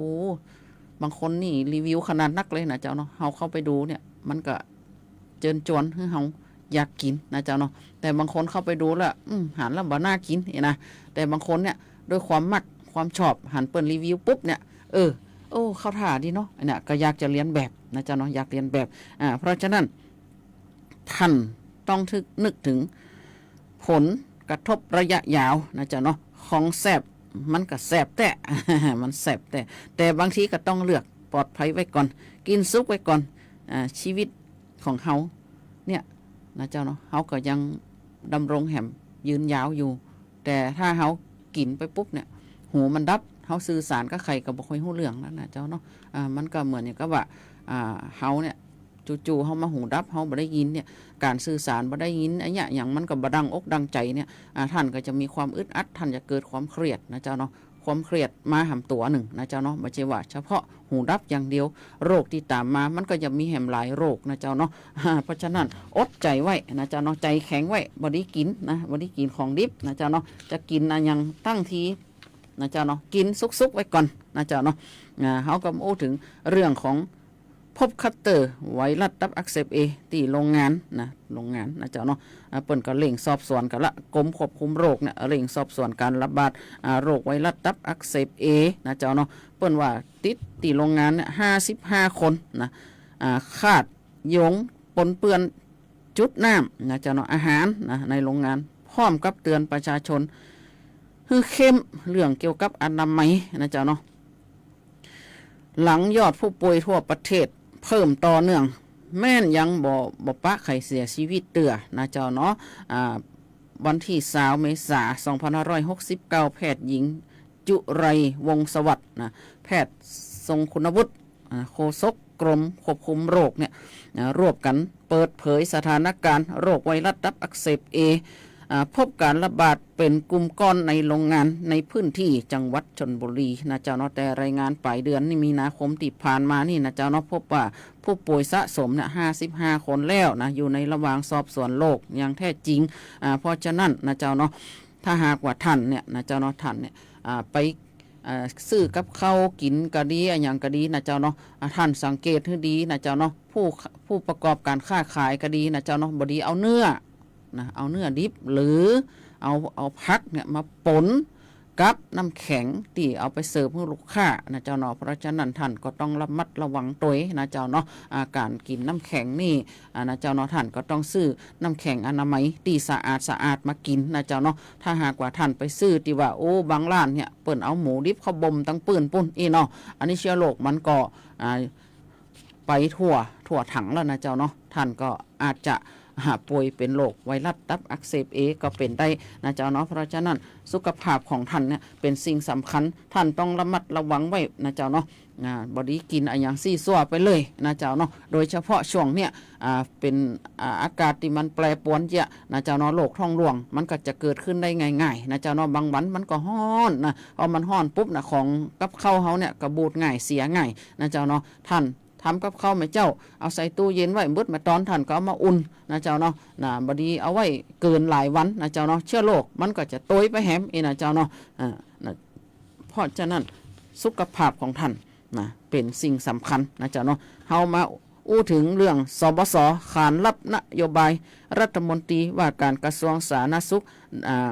บางคนนี่รีวิวขนาดนักเลยนะเจ้าเนาะ เฮาเข้าไปดูเนี่ย มันก็เจิญจวนหื้อเฮาอยากกิ๋นนะเจ้าเนาะ แต่บางคนเข้าไปดูแล้ว อืม หันแล้วบ่น่ากิ๋นนี่นะ แต่บางคนเนี่ย ด้วยความมักความชอบ หันเปิ้นรีวิวปุ๊บเนี่ย เออ โอ้ เข้าท่าดีเนาะ อันเนี้ยก็อยากจะเลียนแบบนะเจ้าเนาะ อยากเลียนแบบ อ่า เพราะฉะนั้น ท่านต้องนึก นึกเถิงผลกระทบระยะยาวนะเจ้าเนาะ ของแซ่บมันก็แซ่บแต๊ มันแซ่บแต๊ แต่บางทีก็ต้องเลือกปลอดภัยไว้ก่อน กิ๋นสุกไว้ก่อน อ่า ชีวิตของเฮาเนี่ยนะเจ้าเนาะ เฮาก็ยังดำรงแหมยืนยาวอยู่ แต่ถ้าเฮากิ๋นไปปุ๊บเนี่ย หูมันดับ เฮาสื่อสารกับใผก็บ่ค่อยฮู้เรื่องแล้วนะเจ้าเนาะ อ่า มันก็เหมือนอย่างกับว่า อ่า เฮาเนี่ย จู่ๆ เฮามาหูดับ เฮาบ่ได้ยินเนี่ย ก๋านสื่อสารบ่ได้ยิน อะหยังมันก็บ่ดังอกดังใจ๋เนี่ย อ่า ท่านก็จะมีความอึดอัด ท่านจะเกิดความเครียดนะเจ้าเนาะ ความเครียดมาหำตั๋วนึ่งนะเจ้าเนาะ บ่ใจ้ว่าเฉพาะหูดับอย่างเดียว โรคตี้ต๋ามมามันก็จะมีแหมหลายโรคนะเจ้าเนาะ อ่า เพราะฉะนั้นอดใจ๋ไว้นะเจ้าเนาะ ใจ๋แข็งไว้ บ่ดีกิ๋นนะ บ่ดีกิ๋นของดิบนะเจ้าเนาะ จะกิ๋นอะหยังตังทีนะเจ้าเนาะ กิ๋นสุกๆ ไว้ก่อนนะเจ้าเนาะ อ่า เฮาก็อู้เถิงเรื่องของ พบคลัสเตอร์ไวรัสตับอักเสบเอ ตี้โรงงานนะ โรงงานนะเจ้าเนาะ อ่า เปิ้นก็เร่งสอบสวนกั๋นละ กรมควบคุมโรคเนี่ยเร่งสอบสวนการระบาด อ่า โรคไวรัสตับอักเสบเอนะเจ้าเนาะ เปิ้นว่าติดตี้โรงงานเนี่ย ห้าสิบห้า คนนะ อ่า ขาดหยงปนเปื้อนจุดน้ำนะเจ้าเนาะ อาหารนะ ในโรงงาน พร้อมกับเตือนประชาชน หื้อเข้มเรื่องเกี่ยวกับอนามัยนะเจ้าเนาะ หลังยอดผู้ป่วยทั่วประเทศเพิ่มต่อเนื่อง แม้นยังบ่ บ่ปะใผเสียชีวิตเตื้อนะเจ้าเนาะ อ่า วันตี้ซาวเมษา สองพันห้าร้อยหกสิบเก้า แพทย์หญิง จุไร วงศ์สวัสดิ์นะ แพทย์ทรงคุณวุฒิ อ่า โฆษกกรมควบคุมโรคเนี่ย อ่า ร่วมกั๋นเปิดเผยสถานการณ์โรคไวรัสตับอักเสบเอ อ่า พบก๋านระบาดเป๋นกลุ่มก้อนในโฮงงานในพื้นตี้จังหวัดชลบุรีนะเจ้าเนาะ แต่รายงานป๋ายเดือนนี้มีนาคมตี้ผ่านมานี่นะเจ้าเนาะ พบว่าผู้ป่วยสะสมเนี่ย ห้าสิบห้าคนแล้วนะ อยู่ในระหว่างสอบสวนโรคอย่างแท้จริง อ่า เพราะฉะนั้นนะเจ้าเนาะ ถ้าหากว่าท่านเนี่ยนะเจ้าเนาะ ท่านเนี่ย อ่า ไป อ่า ซื้อกับข้าวกิ๋นก็ดี อะหยังก็ดีนะเจ้าเนาะ อ่า ท่านสังเกตหื้อดีนะเจ้าเนาะ ผู้ ผู้ประกอบก๋านค้าขายก็ดีนะเจ้าเนาะ บ่ดีเอาเนื้อนะ เอาเนื้อดิบ หรือเอา เอาผักเนี่ยมาป๋นกับน้ำแข็งตี้เอาไปเสิร์ฟหื้อลูกค้านะเจ้าเนาะ เพราะฉะนั้นท่านก็ต้องระมัดระวังตวยนะเจ้าเนาะ อ่า ก๋านกิ๋นน้ำแข็งนี่ อ่า นะเจ้าเนาะ ท่านก็ต้องซื้อน้ำแข็งอนามัยตี้สะอาดสะอาดมากิ๋นนะเจ้าเนาะ ถ้าหากว่าท่านไปซื้อตี้ว่า โอ้ บางร้านเนี่ย เปิ้นเอาหมูดิบเข้าบ่มตังปื้นปู๊นอี้เนาะ อันนี้เชื้อโรคมันก็ อ่า ไปทั่ว ทั่วถังแล้วนะเจ้าเนาะ ท่านก็อาจจะ อ่า ป่วยเป๋นโรคไวรัสตับอักเสบเอก็เป๋นได้นะเจ้าเนาะ เพราะฉะนั้นสุขภาพของท่านเนี่ยเป๋นสิ่งสำคัญ ท่านต้องระมัดระวังไว้นะเจ้าเนาะ อ่า บ่ดีกิ๋นอะหยังซี้ซั่วไปเลยนะเจ้าเนาะ โดยเฉพาะช่วงเนี่ย อ่า เป๋น อ่า อากาศตี้มันแปรปรวนเยียะนะเจ้าเนาะ โรคท้องร่วงมันก็จะเกิดขึ้นได้ง่ายๆ นะเจ้าเนาะ บางวันมันก็ฮ้อนนะ พอมันฮ้อนปุ๊บนะ ของกับข้าวเฮาเนี่ยก็บูดง่าย เสียง่ายนะเจ้าเนาะ ท่านทำกับข้าวแม่เจ้า เอาใส่ตู้เย็นไว้ เบิดแม่ตอนท่านก็เอามาอุ่นนะเจ้าเนาะ นะ บ่ดีเอาไว้เกินหลายวันนะเจ้าเนาะ เชื้อโรคมันก็จะตวยไปแหมอี้นะเจ้าเนาะ อ่า นะ เพราะฉะนั้นสุขภาพของท่าน นะ เป๋นสิ่งสำคัญนะเจ้าเนาะ เฮามาอู้เถิงเรื่อง สบส ขานรับนโยบายรัฐมนตรีว่าก๋านกระทรวงสาธารณสุข อ่า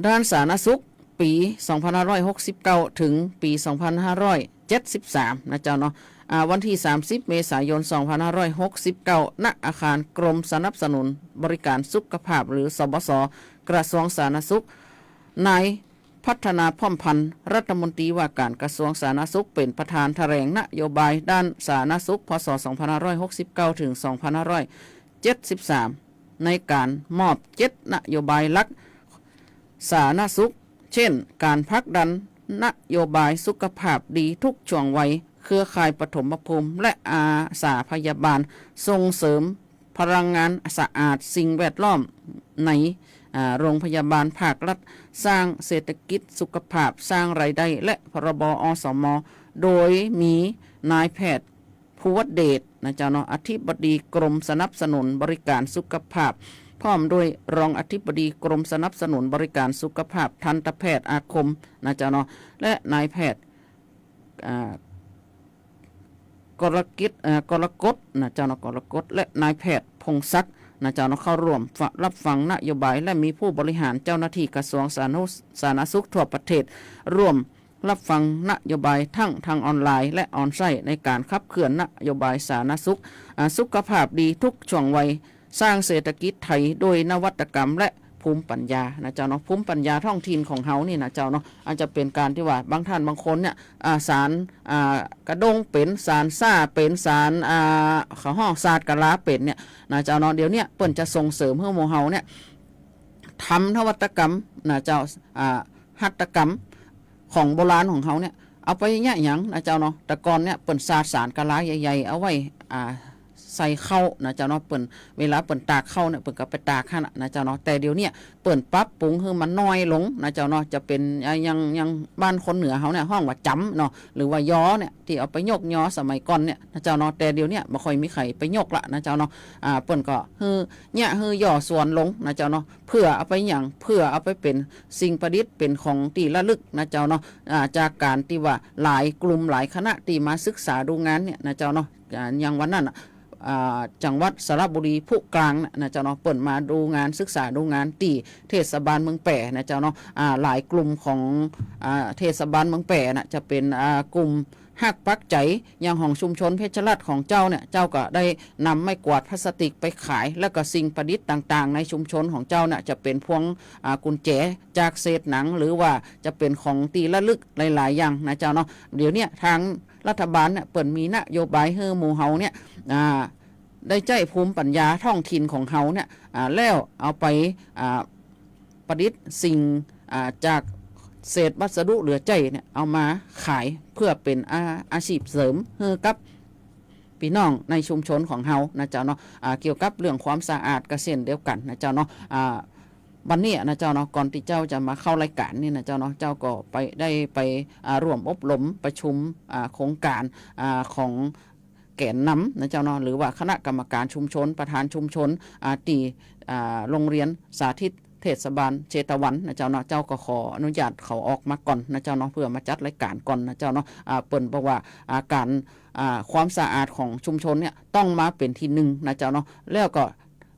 ด้านสาธารณสุข ปี๋ สองพันห้าร้อยหกสิบเก้า เถิงปี๋ สองพันห้าร้อยเจ็ดสิบสาม นะเจ้าเนาะ อ่า วันตี้ สามสิบ เมษายน สองพันห้าร้อยหกสิบเก้า ณ อาคารกรมสนับสนุนบริการสุขภาพ หรือ สบส กระทรวงสาธารณสุข นาย พัฒนา พ่อมพันธ์ รัฐมนตรีว่าก๋านกระทรวงสาธารณสุข เป๋นประธานแถลงนโยบายด้านสาธารณสุข พ.ศ. สองพันห้าร้อยหกสิบเก้า เถิง สองพันห้าร้อยเจ็ดสิบสาม ในก๋านมอบเจ็ดนโยบายหลักสาธารณสุข เช่น ก๋านผลักดันนโยบายสุขภาพดีทุกช่วงวัย เครือข่ายปฐมภูมิ และอาสาพยาบาล ส่งเสริม พลังงานสะอาด สิ่งแวดล้อมใน อ่า โรงพยาบาลภาครัฐ สร้างเศรษฐกิจสุขภาพ สร้างรายได้ และ พรบ อสม โดยมีนายแพทย์ ภูวเดช นะเจ้าเนาะ อธิบดีกรมสนับสนุนบริการสุขภาพ พร้อมด้วยรองอธิบดีกรมสนับสนุนบริการสุขภาพ ทันตแพทย์อาคม นะเจ้าเนาะ และนายแพทย์ อ่า กรกิจ เอ่อ กรกฎ นะเจ้าเนาะ กรกฎ และนายแพทย์พงศักดิ์ นะเจ้าเนาะ เข้าร่วมฟะ รับฟังนโยบาย และมีผู้บริหารเจ้าหน้าที่กระทรวงสาธารณสุข สาธารณสุขทั่วประเทศ ร่วมรับฟังนโยบายทั้งทางออนไลน์ และออนไซต์ ในก๋านขับเคลื่อนนโยบายสาธารณสุข อ่า สุขภาพดีทุกช่วงวัย สร้างเศรษฐกิจไทยด้วยนวัตกรรมและภูมิปัญญา นะเจ้าเนาะ ภูมิปัญญาท้องถิ่นของเฮานี่ นะเจ้าเนาะ อาจจะเป๋นก๋านตี้ว่าบางท่านบางคนเนี่ย อ่า สาน อ่า กระด้งเป๋น สานส้าเป๋น สาน อ่า เขาฮ้องสาดกะลาเป๋นเนี่ย นะเจ้าเนาะ เดี๋ยวเนี้ยเปิ้นจะส่งเสริมหื้อหมู่เฮาเนี่ย ทำนวัตกรรม นะเจ้า อ่า หัตถกรรม ของโบราณของเฮาเนี่ย เอาไปเยียะหยัง นะเจ้าเนาะ แต่ก่อนเนี่ยเปิ้นสาดสานกะลาใหญ่ๆ เอาไว้ อ่า ใส่ข้าว นะเจ้าเนาะ เปิ้น เวลาเปิ้นตากข้าวเนี่ย เปิ้นก็ไปตากหั้นน่ะ นะเจ้าเนาะ แต่เดี๋ยวเนี้ยเปิ้นปรับปรุงหื้อมันน้อยลง นะเจ้าเนาะ จะเป๋น อ่า อย่าง อย่างบ้านคนเหนือเฮาเนี่ยฮ้องว่าจ๋ำเนาะ หรือว่ายอเนี่ย ตี้เอาไปยกยอสมัยก่อนเนี่ย นะเจ้าเนาะ แต่เดี๋ยวเนี้ยบ่ค่อยมีใผไปยกละ นะเจ้าเนาะ อ่า เปิ้นก็หื้อ เยียะหื้อย่อส่วนลง นะเจ้าเนาะ เปื้อเอาไปหยัง เปื้อเอาไปเป๋นสิ่งประดิษฐ์ เป๋นของตี้ระลึก นะเจ้าเนาะ อ่า จากก๋านตี้ว่าหลายกลุ่มหลายคณะตี้มาศึกษาดูงานเนี่ย นะเจ้าเนาะ อ่า อย่างวันนั้นน่ะ อ่า จังหวัดสระบุรีผู้กลางน่ะ นะเจ้าเนาะ เปิ้นมาดูงาน ศึกษาดูงานตี้เทศบาลเมืองแป้ นะเจ้าเนาะ อ่า หลายกลุ่มของ อ่า เทศบาลเมืองแป้น่ะ จะเป๋น อ่า กลุ่ม ฮักปักใจ๋ อย่างของชุมชนเพชรราษฎร์ของเจ้าเนี่ย เจ้าก็ได้นำไม้กวาดพลาสติกไปขาย แล้วก็สิ่งประดิษฐ์ต่างๆ ในชุมชนของเจ้าเนี่ย จะเป๋นพวง อ่า กุญแจจากเศษหนัง หรือว่าจะเป๋นของตี้ระลึกหลายๆ อย่างนะเจ้าเนาะ เดี๋ยวเนี้ยทางรัฐบาลเนี่ย เปิ้นมีนโยบายหื้อหมู่เฮาเนี่ย อ่า ได้ใจ๊ภูมิปัญญาท้องถิ่นของเฮาเนี่ย อ่า แล้วเอาไป อ่า ประดิษฐ์สิ่ง อ่า จากเศษวัสดุเหลือใจ๊เนี่ย เอามาขายเพื่อเป๋นอา อาชีพเสริมหื้อกับปี้น้องในชุมชนของเฮานะเจ้าเนาะ อ่า เกี่ยวกับเรื่องความสะอาดก็เช่นเดียวกั๋นนะเจ้าเนาะ อ่า วันนี้นะเจ้าเนาะ ก่อนตี้เจ้าจะมาเข้ารายก๋านนี่นะเจ้าเนาะ เจ้าก็ไป ได้ไป อ่า ร่วมอบรมประชุม อ่า โครงก๋าน อ่า ของแกนนำนะเจ้าเนาะ หรือว่าคณะกรรมการชุมชน ประธานชุมชน อ่า ตี้ อ่า โรงเรียนสาธิตเทศบาลเชตวันนะเจ้าเนาะ เจ้าก็ขออนุญาตเขาออกมาก่อนนะเจ้าเนาะ เพื่อมาจัดรายก๋านก่อนนะเจ้าเนาะ อ่า เปิ้นบอกว่า อ่า ก๋าน อ่า ความสะอาดของชุมชนเนี่ย ต้องมาเป๋นตี้นึ่งนะเจ้าเนาะ แล้วก็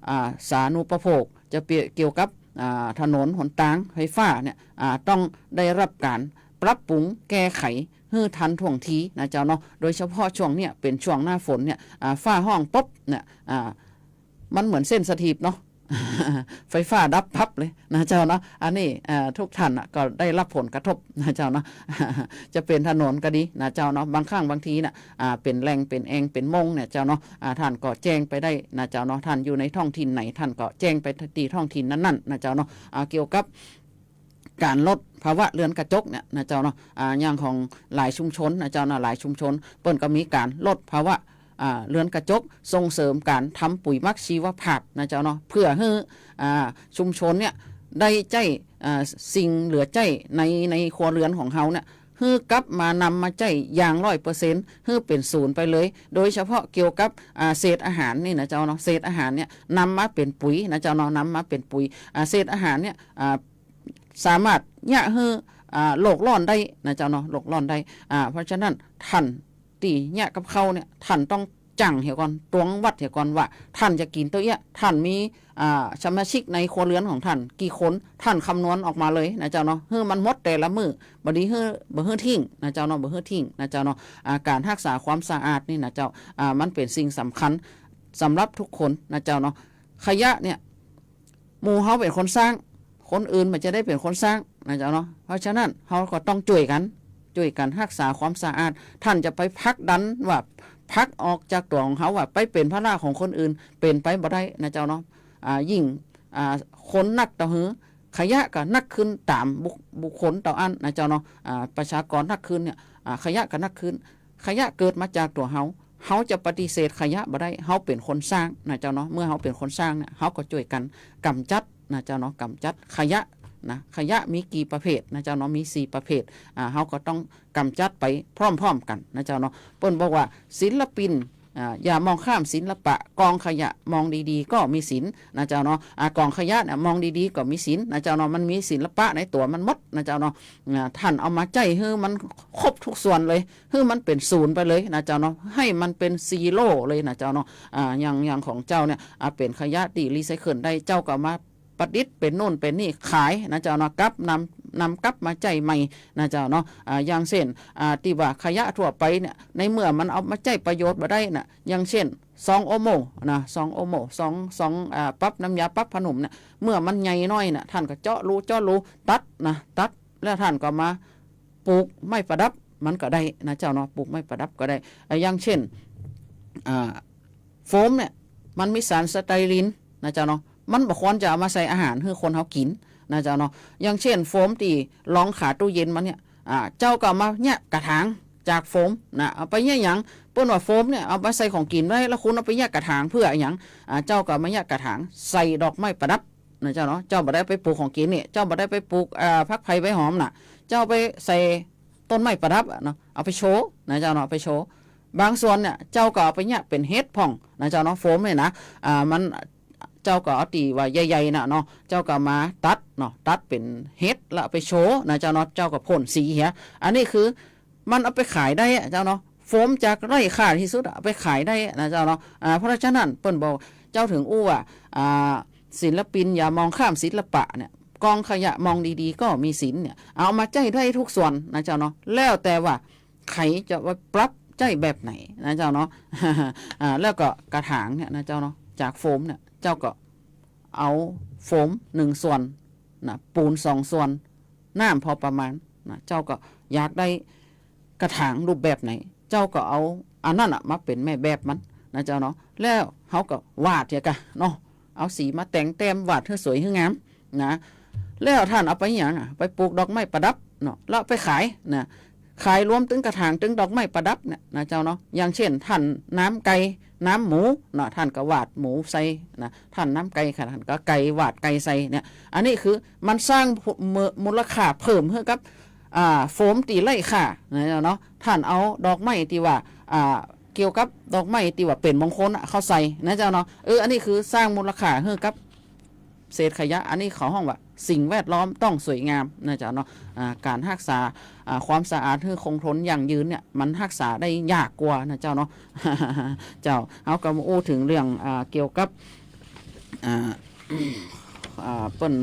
อ่า สาธารณูปโภค จะเปีย เกี่ยวกับ อ่า ถนนหนตาง ไฟฟ้าเนี่ย อ่า ต้องได้ฮับก๋านปรับปรุงแก้ไขหื้อทันท่วงทีนะเจ้าเนาะ โดยเฉพาะช่วงเนี่ยเป๋นช่วงหน้าฝนเนี่ย อ่า ฟ้าฮ้องปุ๊บเนี่ย อ่า มันเหมือนเส้นสถิตเนาะ ไฟฟ้าดับปั๊บเลยนะเจ้าเนาะ อันนี้ อ่า ทุกท่านน่ะก็ได้ฮับผลกระทบนะเจ้าเนาะ จะเป๋นถนนก็ดีนะเจ้าเนาะ บางครั้งบางทีน่ะ อ่า เป๋นแหล่ง เป๋นแอ่ง เป๋นโม่งเนี่ยเจ้าเนาะ อ่า ท่านก็แจ้งไปได้นะเจ้าเนาะ ท่านอยู่ในท้องถิ่นไหน ท่านก็แจ้งไปตี้ท้องถิ่นนั้นๆ นะเจ้าเนาะ อ่า เกี่ยวกับก๋านลดภาวะเรือนกระจกเนี่ยนะเจ้าเนาะ อ่า อย่างของหลายชุมชนนะเจ้าเนาะ หลายชุมชนเปิ้นก็มีก๋านลดภาวะ อ่า เรือนกระจก ส่งเสริมก๋านทำปุ๋ยหมักชีวภาพนะเจ้าเนาะ เพื่อหื้อ อ่า ชุมชนเนี่ยได้ใจ๊ อ่า สิ่งเหลือใจ๊ใน ในครัวเรือนของเฮาเนี่ย หื้อกลับมานำมาใจ๊อย่างร้อยเปอร์เซ็นต์ หื้อเป๋นศูนย์ไปเลย โดยเฉพาะเกี่ยวกับ อ่า เศษอาหารนี่นะเจ้าเนาะ เศษอาหารเนี่ยนำมาเป๋นปุ๋ยนะเจ้าเนาะ นำมาเป๋นปุ๋ย อ่า เศษอาหารเนี่ย อ่า สามารถเยียะหื้อ อ่า โลกร้อนได้นะเจ้าเนาะ โลกร้อนได้ อ่า เพราะฉะนั้นท่านตี้เยียะกับข้าวเนี่ย ท่านต้องจั่งเหียก่อน ตวงวัดเหียก่อนว่า ท่านจะกิ๋นเต้าเอี้ย ท่านมี อ่า สมาชิกในครัวเรือนของท่านกี่คน ท่านคำนวณออกมาเลยนะเจ้าเนาะ หื้อมันหมดแต่ละมื้อ บ่ดีหื้อ บ่หื้อทิ้งนะเจ้าเนาะ บ่หื้อทิ้งนะเจ้าเนาะ อ่า ก๋านฮักษาความสะอาดนี่นะเจ้า อ่า มันเป๋นสิ่งสำคัญสำหรับทุกคนนะเจ้าเนาะ ขยะเนี่ย หมู่เฮาเป๋นคนสร้าง คนอื่นบ่จะได้เป๋นคนสร้างนะเจ้าเนาะ เพราะฉะนั้นเฮาก็ต้องจ้วยกั๋น จ้วยกั๋นฮักษาความสะอาด ท่านจะไปผลักดันว่าผลักออกจากตั๋วของเฮาว่าไปเป๋นภาระของคนอื่น เป๋นไปบ่ได้นะเจ้าเนาะ อ่า ยิ่ง อ่า คนนักเต้าหื้อ ขยะก็นักขึ้นต๋ามบุค บุคคลเต้าอั้นนะเจ้าเนาะ อ่า ประชากรนักขึ้นเนี่ย อ่า ขยะก็นักขึ้น ขยะเกิดมาจากตั๋วเฮา เฮาจะปฏิเสธขยะบ่ได้ เฮาเป๋นคนสร้างนะเจ้าเนาะ เมื่อเฮาเป๋นคนสร้างเนี่ย เฮาก็จ้วยกั๋นก๋ำจัดนะเจ้าเนาะ ก๋ำจัดขยะนะ ขยะมีกี่ประเภทนะเจ้าเนาะ มีสี่ประเภท อ่า เฮาก็ต้องก๋ำจัดไปพร้อมๆ กั๋นนะเจ้าเนาะ เปิ้นบอกว่าศิลปิน อ่า อย่ามองข้ามศิลปะ กองขยะมองดีๆ ก็มีศีลนะเจ้าเนาะ อ่า กองขยะเนี่ยมองดีๆ ก็มีศีลนะเจ้าเนาะ มันมีศิลปะในตั๋วมันหมดนะเจ้าเนาะ อ่า ท่านเอามาใจ๊หื้อมันครบทุกส่วนเลย หื้อมันเป๋นศูนย์ไปเลยนะเจ้าเนาะ หื้อมันเป๋นซีโร่เลยนะเจ้าเนาะ อ่า อย่าง อย่างของเจ้าเนี่ย อ่า เป๋นขยะตี้รีไซเคิลได้ เจ้าก็เอามาประดิษฐ์เป๋นโน่นเป๋นนี่ขายนะเจ้าเนาะ กลับนำ นำกลับมาใจ๊ใหม่นะเจ้าเนาะ อ่า อย่างเช่น อ่า ตี้ว่าขยะทั่วไปเนี่ย ในเมื่อมันเอามาใจ๊ประโยชน์บ่ได้น่ะ อย่างเช่น ซองโอโม่นะ ซองโอโม่ ซอง ซอง อ่า ปั๊บน้ำยาปั๊บผ้านุ่มเนี่ย เมื่อมันใหญ่น้อยน่ะ ท่านก็เจาะรู เจาะรู ตัดนะ ตัด แล้วท่านก็มาปลูกไม้ประดับมันก็ได้นะเจ้าเนาะ ปลูกไม้ประดับก็ได้ อ่า อย่างเช่น อ่า โฟมเนี่ย มันมีสารสเตอรีนนะเจ้าเนาะ มันบ่ควรจะเอามาใส่อาหารหื้อคนเฮากิ๋นนะเจ้าเนาะ อย่างเช่น โฟมตี้รองขาตู้เย็นมันเนี่ย อ่า เจ้าก็เอามาเยียะกระถางจากโฟมนะ เอาไปเยียะหยัง เปิ้นว่าโฟมเนี่ยเอามาใส่ของกิ๋นได้ แล้วคุณเอาไปเยียะกระถางเพื่อหยัง อ่า เจ้าก็เอามาเยียะกระถางใส่ดอกไม้ประดับนะเจ้าเนาะ เจ้าบ่ได้ไปปลูกของกิ๋นเนี่ย เจ้าบ่ได้ไปปลูก อ่า ผักไผ่ใบหอมน่ะ เจ้าไปใส่ต้นไม้ประดับอะเนาะ เอาไปโชว์นะเจ้าเนาะ เอาไปโชว์ บางส่วนเนี่ย เจ้าก็เอาไปเยียะเป๋นเห็ดพ่องนะเจ้าเนาะ โฟมเนี่ยนะ อ่า มัน เจ้าก็เอาตี้ว่าใหญ่ๆ น่ะเนาะ เจ้าก็มาตัดเนาะ ตัดเป๋นเห็ดแล้วเอาไปโชว์นะเจ้าเนาะ เจ้าก็พ่นสีเหีย อันนี้คือมันเอาไปขายได้อะเจ้าเนาะ โฟมจากด้อยค่าตี้สุดอะ เอาไปขายได้อะนะเจ้าเนาะ อ่า เพราะฉะนั้นเปิ้นบอก เจ้าถึงอู้ว่า อ่า ศิลปินอย่ามองข้ามศิลปะเนี่ย กองขยะมองดีๆ ก็มีศีลเนี่ย เอามาใจ๊ได้ทุกส่วนนะเจ้าเนาะ แล้วแต่ว่า ใผจะว่าปรับใจ๊แบบไหนนะเจ้าเนาะ อ่า แล้วก็กระถางเนี่ยนะเจ้าเนาะ จากโฟมเนี่ย เจ้าก็เอาโฟมหนึ่งส่วนนะ ปูนสองส่วน น้ำพอประมาณนะ เจ้าก็อยากได้กระถางรูปแบบไหน เจ้าก็เอาอันนั้นน่ะมาเป๋นแม่แบบมันนะเจ้าเนาะ แล้วเฮาก็หวาดเหียก่ะเนาะ เอาสีมาแต่งแต้มหวาดหื้อสวยหื้องามนะ แล้วต้านเอาไปหยังอะ ไปปลูกดอกไม้ประดับเนาะ แล้วไปขายนะ ขายรวมตึงกระถางตึงดอกไม้ประดับเนี่ยนะเจ้าเนาะ อย่างเช่น ต้านน้ำไก่ น้ำหมูเนาะ ต้านก็หวาดหมูใส่นะ ต้านน้ำไก่ค่ะ ต้านก็ไก่ หวาดไก่ใส่เนี่ย อันนี้คือมันสร้างมูล มูลค่าเพิ่มหื้อกับ อ่า โฟมตี้ไร้ค่านะเจ้าเนาะ ต้านเอาดอกไม้ตี้ว่า อ่า เกี่ยวกับดอกไม้ตี้ว่าเป๋นมงคลอะ เข้าใส่นะเจ้าเนาะ เออ อันนี้คือสร้างมูลค่าหื้อกับเศษขยะ อันนี้เขาฮ้องว่าสิ่งแวดล้อมต้องสวยงามนะเจ้าเนาะ อ่า ก๋านฮักษา อ่า ความสะอาดหื้อคงทนยั่งยืนเนี่ย มันฮักษาได้ยากกว่านะเจ้าเนาะ เจ้า เฮาก็มาอู้เถิงเรื่อง อ่า เกี่ยวกับ อ่า อ่า เปิ้น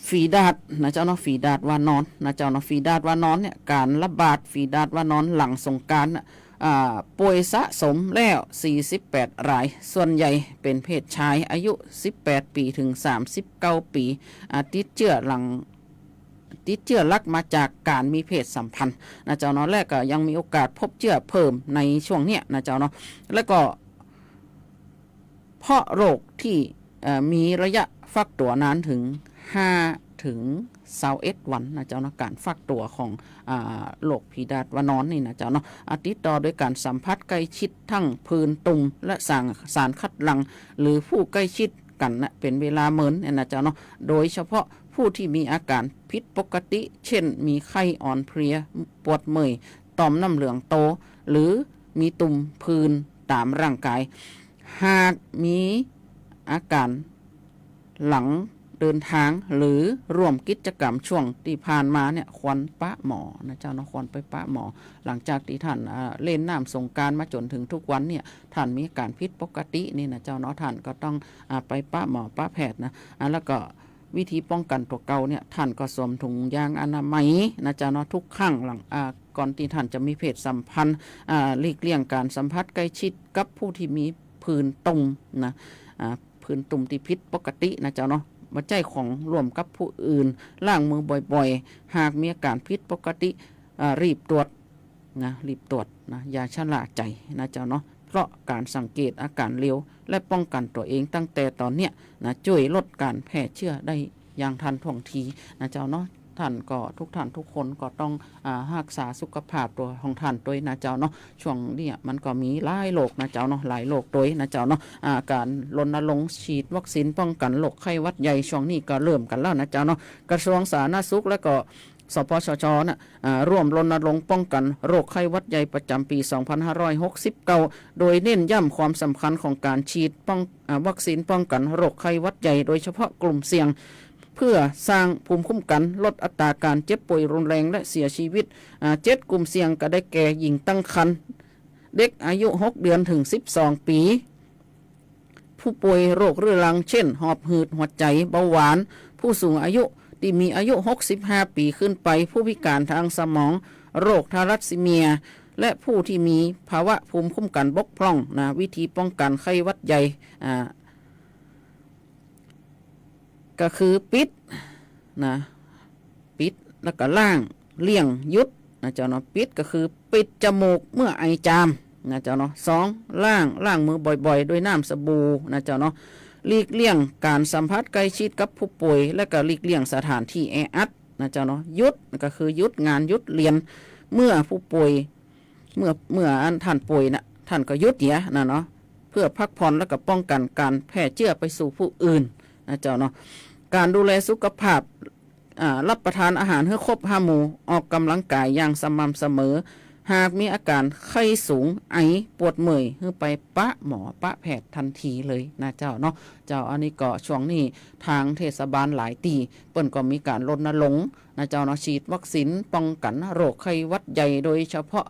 ฝีดาษนะเจ้าเนาะ ฝีดาษวานอนนะเจ้าเนาะ ฝีดาษวานอนเนี่ย ก๋านระบาดฝีดาษวานอนหลังสงกรานต์น่ะ อ่า ป่วยสะสมแล้วสี่สิบแปดราย ส่วนใหญ่เป๋นเพศชาย อายุสิบแปดปี๋เถิงสามสิบเก้าปี๋ อ่า ติดเจื้อหลัง ติดเจื้อหลักมาจากก๋านมีเพศสัมพันธ์นะเจ้าเนาะ และก็ยังมีโอกาสพบเจื้อเพิ่มในช่วงเนี้ยนะเจ้าเนาะ แล้วก็ เพราะโรคตี้ เอ่อ มีระยะฟักตั๋วนานเถิงห้าเถิงซาวเอ็ดวันนะเจ้าเนาะ ก๋านฟักตั๋วของ อ่า โรคฝีดาษวานอนนี่นะเจ้าเนาะ อ่า ติดต่อโดยก๋านสัมผัสใกล้ชิดตึงผื่นตุ่ม และสาร สารคัดหลั่ง หรือผู้ใกล้ชิดกั๋นนะ เป๋นเวลาเมินเนี่ยนะเจ้าเนาะ โดยเฉพาะผู้ตี้มีอาก๋านผิดปกติ เช่น มีไข้อ่อนเพลีย ปวดเมื่อย ต่อมน้ำเหลืองโต หรือมีตุ่มผื่นต๋ามร่างก๋าย หากมีอาก๋านหลังเดินตาง หรือร่วมกิจกรรมช่วงตี้ผ่านมาเนี่ย ควรปะหมอนะเจ้าเนาะ ควรไปปะหมอ หลังจากตี้ต้าน อ่า เล่นน้ำสงกรานต์มาจ๋นเถิงทุกวันเนี่ย ต้านมีอาก๋านผิดปกตินี่นะเจ้าเนาะ ต้านก็ต้อง อ่า ไปปะหมอปะแพทย์นะ อ่า แล้วก็วิธีป้องกั๋นตั๋วเก่าเนี่ย ต้านก็สวมถุงยางอนามัยนะเจ้าเนาะ ทุกครั้งหลัง อ่า ก่อนตี้ต้านจะมีเพศสัมพันธ์ อ่า หลีกเลี่ยงก๋านสัมผัสใกล้ชิดกับผู้ตี้มีผื่นตุ่มนะ อ่า ผื่นตุ่มตี้ผิดปกตินะเจ้าเนาะ บ่ใจ้ของร่วมกับผู้อื่น ล้างมือบ่อยๆ หากมีอาก๋านผิดปกติ อ่า รีบตรวจนะ รีบตรวจนะ อย่าชะล่าใจนะเจ้าเนาะ เพราะก๋านสังเกตอาก๋านเร็ว และป้องกั๋นตั๋วเองตั้งแต่ต๋อนเนี้ยนะ จ้วยลดก๋านแพร่เจื้อได้อย่างทันท่วงทีนะเจ้าเนาะ ต้านก็ ทุกต้าน ทุกคนก็ต้อง อ่า ฮักษาสุขภาพตั๋วของต้านตวยนะเจ้าเนาะ ช่วงเนี้ยมันก็มีหลายโรคนะเจ้าเนาะ หลายโรคตวยนะเจ้าเนาะ อ่า ก๋านรณรงค์ฉีดวัคซีนป้องกั๋นโรคไข้หวัดใหญ่ ช่วงนี้ก็เริ่มกั๋นแล้วนะเจ้าเนาะ กระทรวงสาธารณสุข และก็ สปสช น่ะ อ่า ร่วมรณรงค์ป้องกั๋นโรคไข้หวัดใหญ่ประจ๋ำปี๋ สองพันห้าร้อยหกสิบเก้า โดยเน้นย้ำความสำคัญของก๋านฉีดป้อง อ่า วัคซีนป้องกั๋นโรคไข้หวัดใหญ่ โดยเฉพาะกลุ่มเสี่ยง เพื่อสร้างภูมิคุ้มกั๋น ลดอัตราก๋านเจ็บป่วยรุนแรง และเสียชีวิต อ่า เจ็ดกลุ่มเสี่ยงก็ได้แก่ หญิงตั้งครรภ์ เด็กอายุหกเดือนเถิงสิบสองปี๋ ผู้ป่วยโรคเรื้อรัง เช่น หอบหืด หัวใจ๋ เบาหวาน ผู้สูงอายุตี้มีอายุหกสิบห้าปี๋ขึ้นไป ผู้พิก๋านตางสมอง โรคทาลัสซีเมีย และผู้ตี้มีภาวะภูมิคุ้มกั๋นบกพร่องนะ วิธีป้องกั๋นไข้หวัดใหญ่ อ่า ก็คือปิดนะ ปิดแล้วก็ล้าง เลี่ยง หยุดนะเจ้าเนาะ ปิดก็คือปิดจมูกเมื่อไอจามนะเจ้าเนาะ สอง ล้าง ล้างมือบ่อยๆ ด้วยน้ำสบู่นะเจ้าเนาะ หลีกเลี่ยงก๋านสัมผัสใกล้ชิดกับผู้ป่วย และก็หลีกเลี่ยงสถานตี้แออัดนะเจ้าเนาะ หยุดก็คือหยุดงานหยุดเฮียน เมื่อผู้ป่วย เมื่อ เมื่ออันต้านป่วยน่ะ ต้านก็หยุดเหียนะเนาะ เพื่อพักผ่อนและก็ป้องกั๋นก๋านแพร่เจื้อไปสู่ผู้อื่นนะเจ้าเนาะ ก๋านดูแลสุขภาพ อ่า รับประทานอาหารหื้อครบห้าหมู่ ออกก๋ำลังก๋ายอย่างสม่ำเสมอ หากมีอาก๋านไข้สูง ไอ ปวดเมื่อย หื้อไปปะหมอปะแพทย์ทันทีเลยนะเจ้าเนาะ เจ้า อันนี้ก็ช่วงนี้ตางเทศบาลหลายตี้ เปิ้นก็มีก๋านรณรงค์นะเจ้าเนาะ ฉีดวัคซีนป้องกั๋นโรคไข้หวัดใหญ่ โดยเฉพาะ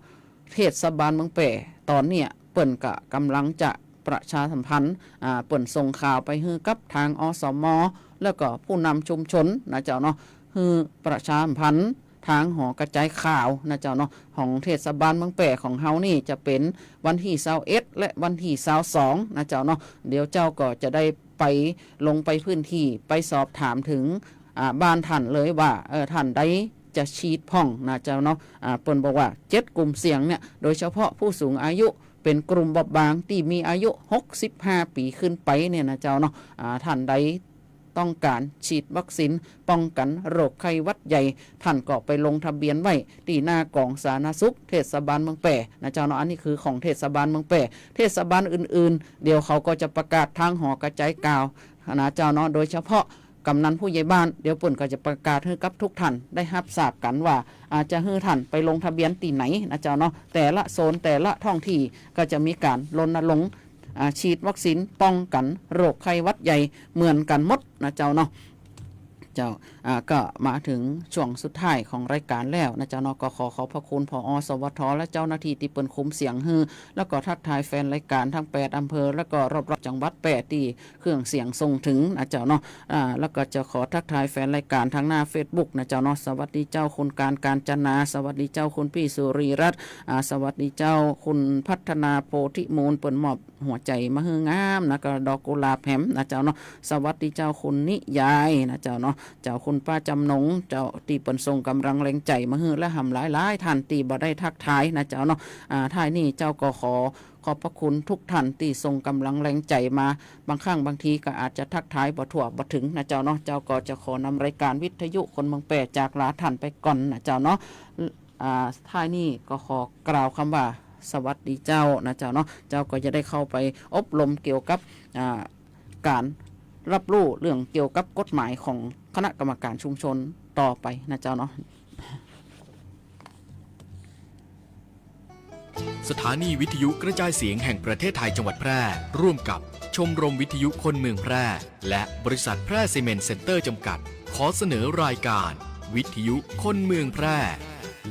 เทศบาลเมืองแป้ ต๋อนเนี้ยเปิ้นก็ก๋ำลังจะประชาสัมพันธ์ อ่า เปิ้นส่งข่าวไปหื้อกับตาง อสม แล้วก็ผู้นำชุมชนนะเจ้าเนาะ หื้อประชาสัมพันธ์ ทางหอกระจายข่าวนะเจ้าเนาะ ของเทศบาลเมืองแป้ของเฮานี่จะเป๋นวันตี้ซาวเอ็ดและวันตี้ซาวสองนะเจ้าเนาะ เดี๋ยวเจ้าก็จะได้ไป ลงไปพื้นตี้ไปสอบถามเถิง อ่า บ้านต้านเลยว่า เออ ต้านใดจะฉีดพ่องนะเจ้าเนาะ อ่า เปิ้นบอกว่าเจ็ดกลุ่มเสี่ยงเนี่ย โดยเฉพาะผู้สูงอายุ เป๋นกลุ่มบอบบางตี้มีอายุหกสิบห้าปี๋ขึ้นไปเนี่ยนะเจ้าเนาะ อ่า ต้านใดต้องก๋านฉีดวัคซีนป้องกั๋นโรคไข้หวัดใหญ่ ต้านก็ไปลงทะเบียนไว้ตี้หน้ากองสาธารณสุขเทศบาลเมืองแป้นะเจ้าเนาะ อันนี้คือของเทศบาลเมืองแป้ เทศบาลอื่นๆ เดี๋ยวเขาก็จะประกาศทางหอกระจายข่าวนะเจ้าเนาะ โดยเฉพาะกำนันผู้ใหญ่บ้าน เดี๋ยวเปิ้นก็จะประกาศหื้อกับทุกท่านได้ฮับทราบกั๋นว่า อ่า จะหื้อท่านไปลงทะเบียนตี้ไหนนะเจ้าเนาะ แต่ละโซนแต่ละท้องตี้ก็จะมีก๋านรณรงค์ อ่า ฉีดวัคซีนป้องกั๋นโรคไข้หวัดใหญ่เหมือนกั๋นหมดนะเจ้าเนาะ เจ้า อ่า ก็มาเถิงช่วงสุดท้ายของรายก๋านแล้วนะเจ้าเนาะ ก็ขอขอบพระคุณ ผอ.สวท. และเจ้าหน้าตี้ตี้เปิ้นคุมเสียงหื้อ แล้วก็ทักทายแฟนรายก๋านทั้งแปดอำเภอ แล้วก็รอบๆ จังหวัดแป้ตี้เครื่องเสียงส่งเถิงนะเจ้าเนาะ อ่า แล้วก็จะขอทักทายแฟนรายก๋านทางหน้าเฟซบุ๊กนะเจ้าเนาะ สวัสดีเจ้าคุณการ กาญจนา สวัสดีเจ้าคุณปี้สุรีรัตน์ อ่า สวัสดีเจ้าคุณพัฒนา โพธิมูล เปิ้นมอบหัวใจ๋มาหื้องามนะ ก็ดอกกุหลาบแหมนะเจ้าเนาะ สวัสดีเจ้าคุณนิยายนะเจ้าเนาะ เจ้าคุณป้าจำนง เจ้าตี้เปิ้นส่งก๋ำลังแรงใจ๋มาหื้อ และหำหลายๆ ท่านตี้บ่ได้ทักทายนะเจ้าเนาะ อ่า ท้ายนี้เจ้าก็ขอขอบพระคุณทุกท่านตี้ส่งก๋ำลังแรงใจ๋มา บางครั้งบางทีก็อาจจะทักทายบ่ทั่วบ่เถิงนะเจ้าเนาะ เจ้าก็จะขอนำรายก๋านวิทยุคนเมืองแป้จากลาท่านไปก่อนนะเจ้าเนาะ อ่า ท้ายนี้ก็ขอกล่าวกำว่าสวัสดีเจ้านะเจ้าเนาะ เจ้าก็จะได้เข้าไปอบรมเกี่ยวกับ อ่า ก๋านฮับฮู้เรื่องเกี่ยวกับกฎหมายของคณะกรรมการชุมชนต่อไปนะเจ้าเนาะ สถานีวิทยุกระจายเสียงแห่งประเทศไทยจังหวัดแพร่ ร่วมกับชมรมวิทยุคนเมืองแพร่ และบริษัทแพร่ซีเมนต์เซ็นเตอร์จำกัด ขอเสนอรายการวิทยุคนเมืองแพร่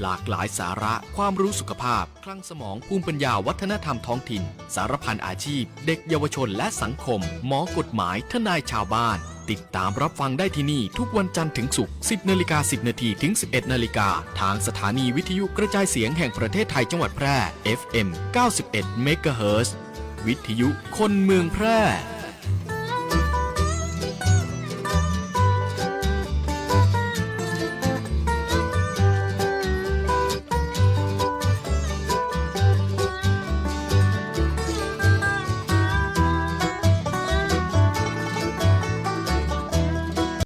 หลากหลายสาระความรู้สุขภาพ คลังสมอง ภูมิปัญญา วัฒนธรรมท้องถิ่น สารพันอาชีพ เด็กเยาวชนและสังคม หมอกฎหมาย ทนายชาวบ้าน ติดตามรับฟังได้ที่นี่ทุกวันจันทร์ถึงศุกร์ สิบนาฬิกาสิบนาทีถึงสิบเอ็ดนาฬิกา ทางสถานีวิทยุกระจายเสียงแห่งประเทศไทยจังหวัดแพร่ เอฟเอ็ม เก้าสิบเอ็ดเมกะเฮิรตซ์ วิทยุคนเมืองแพร่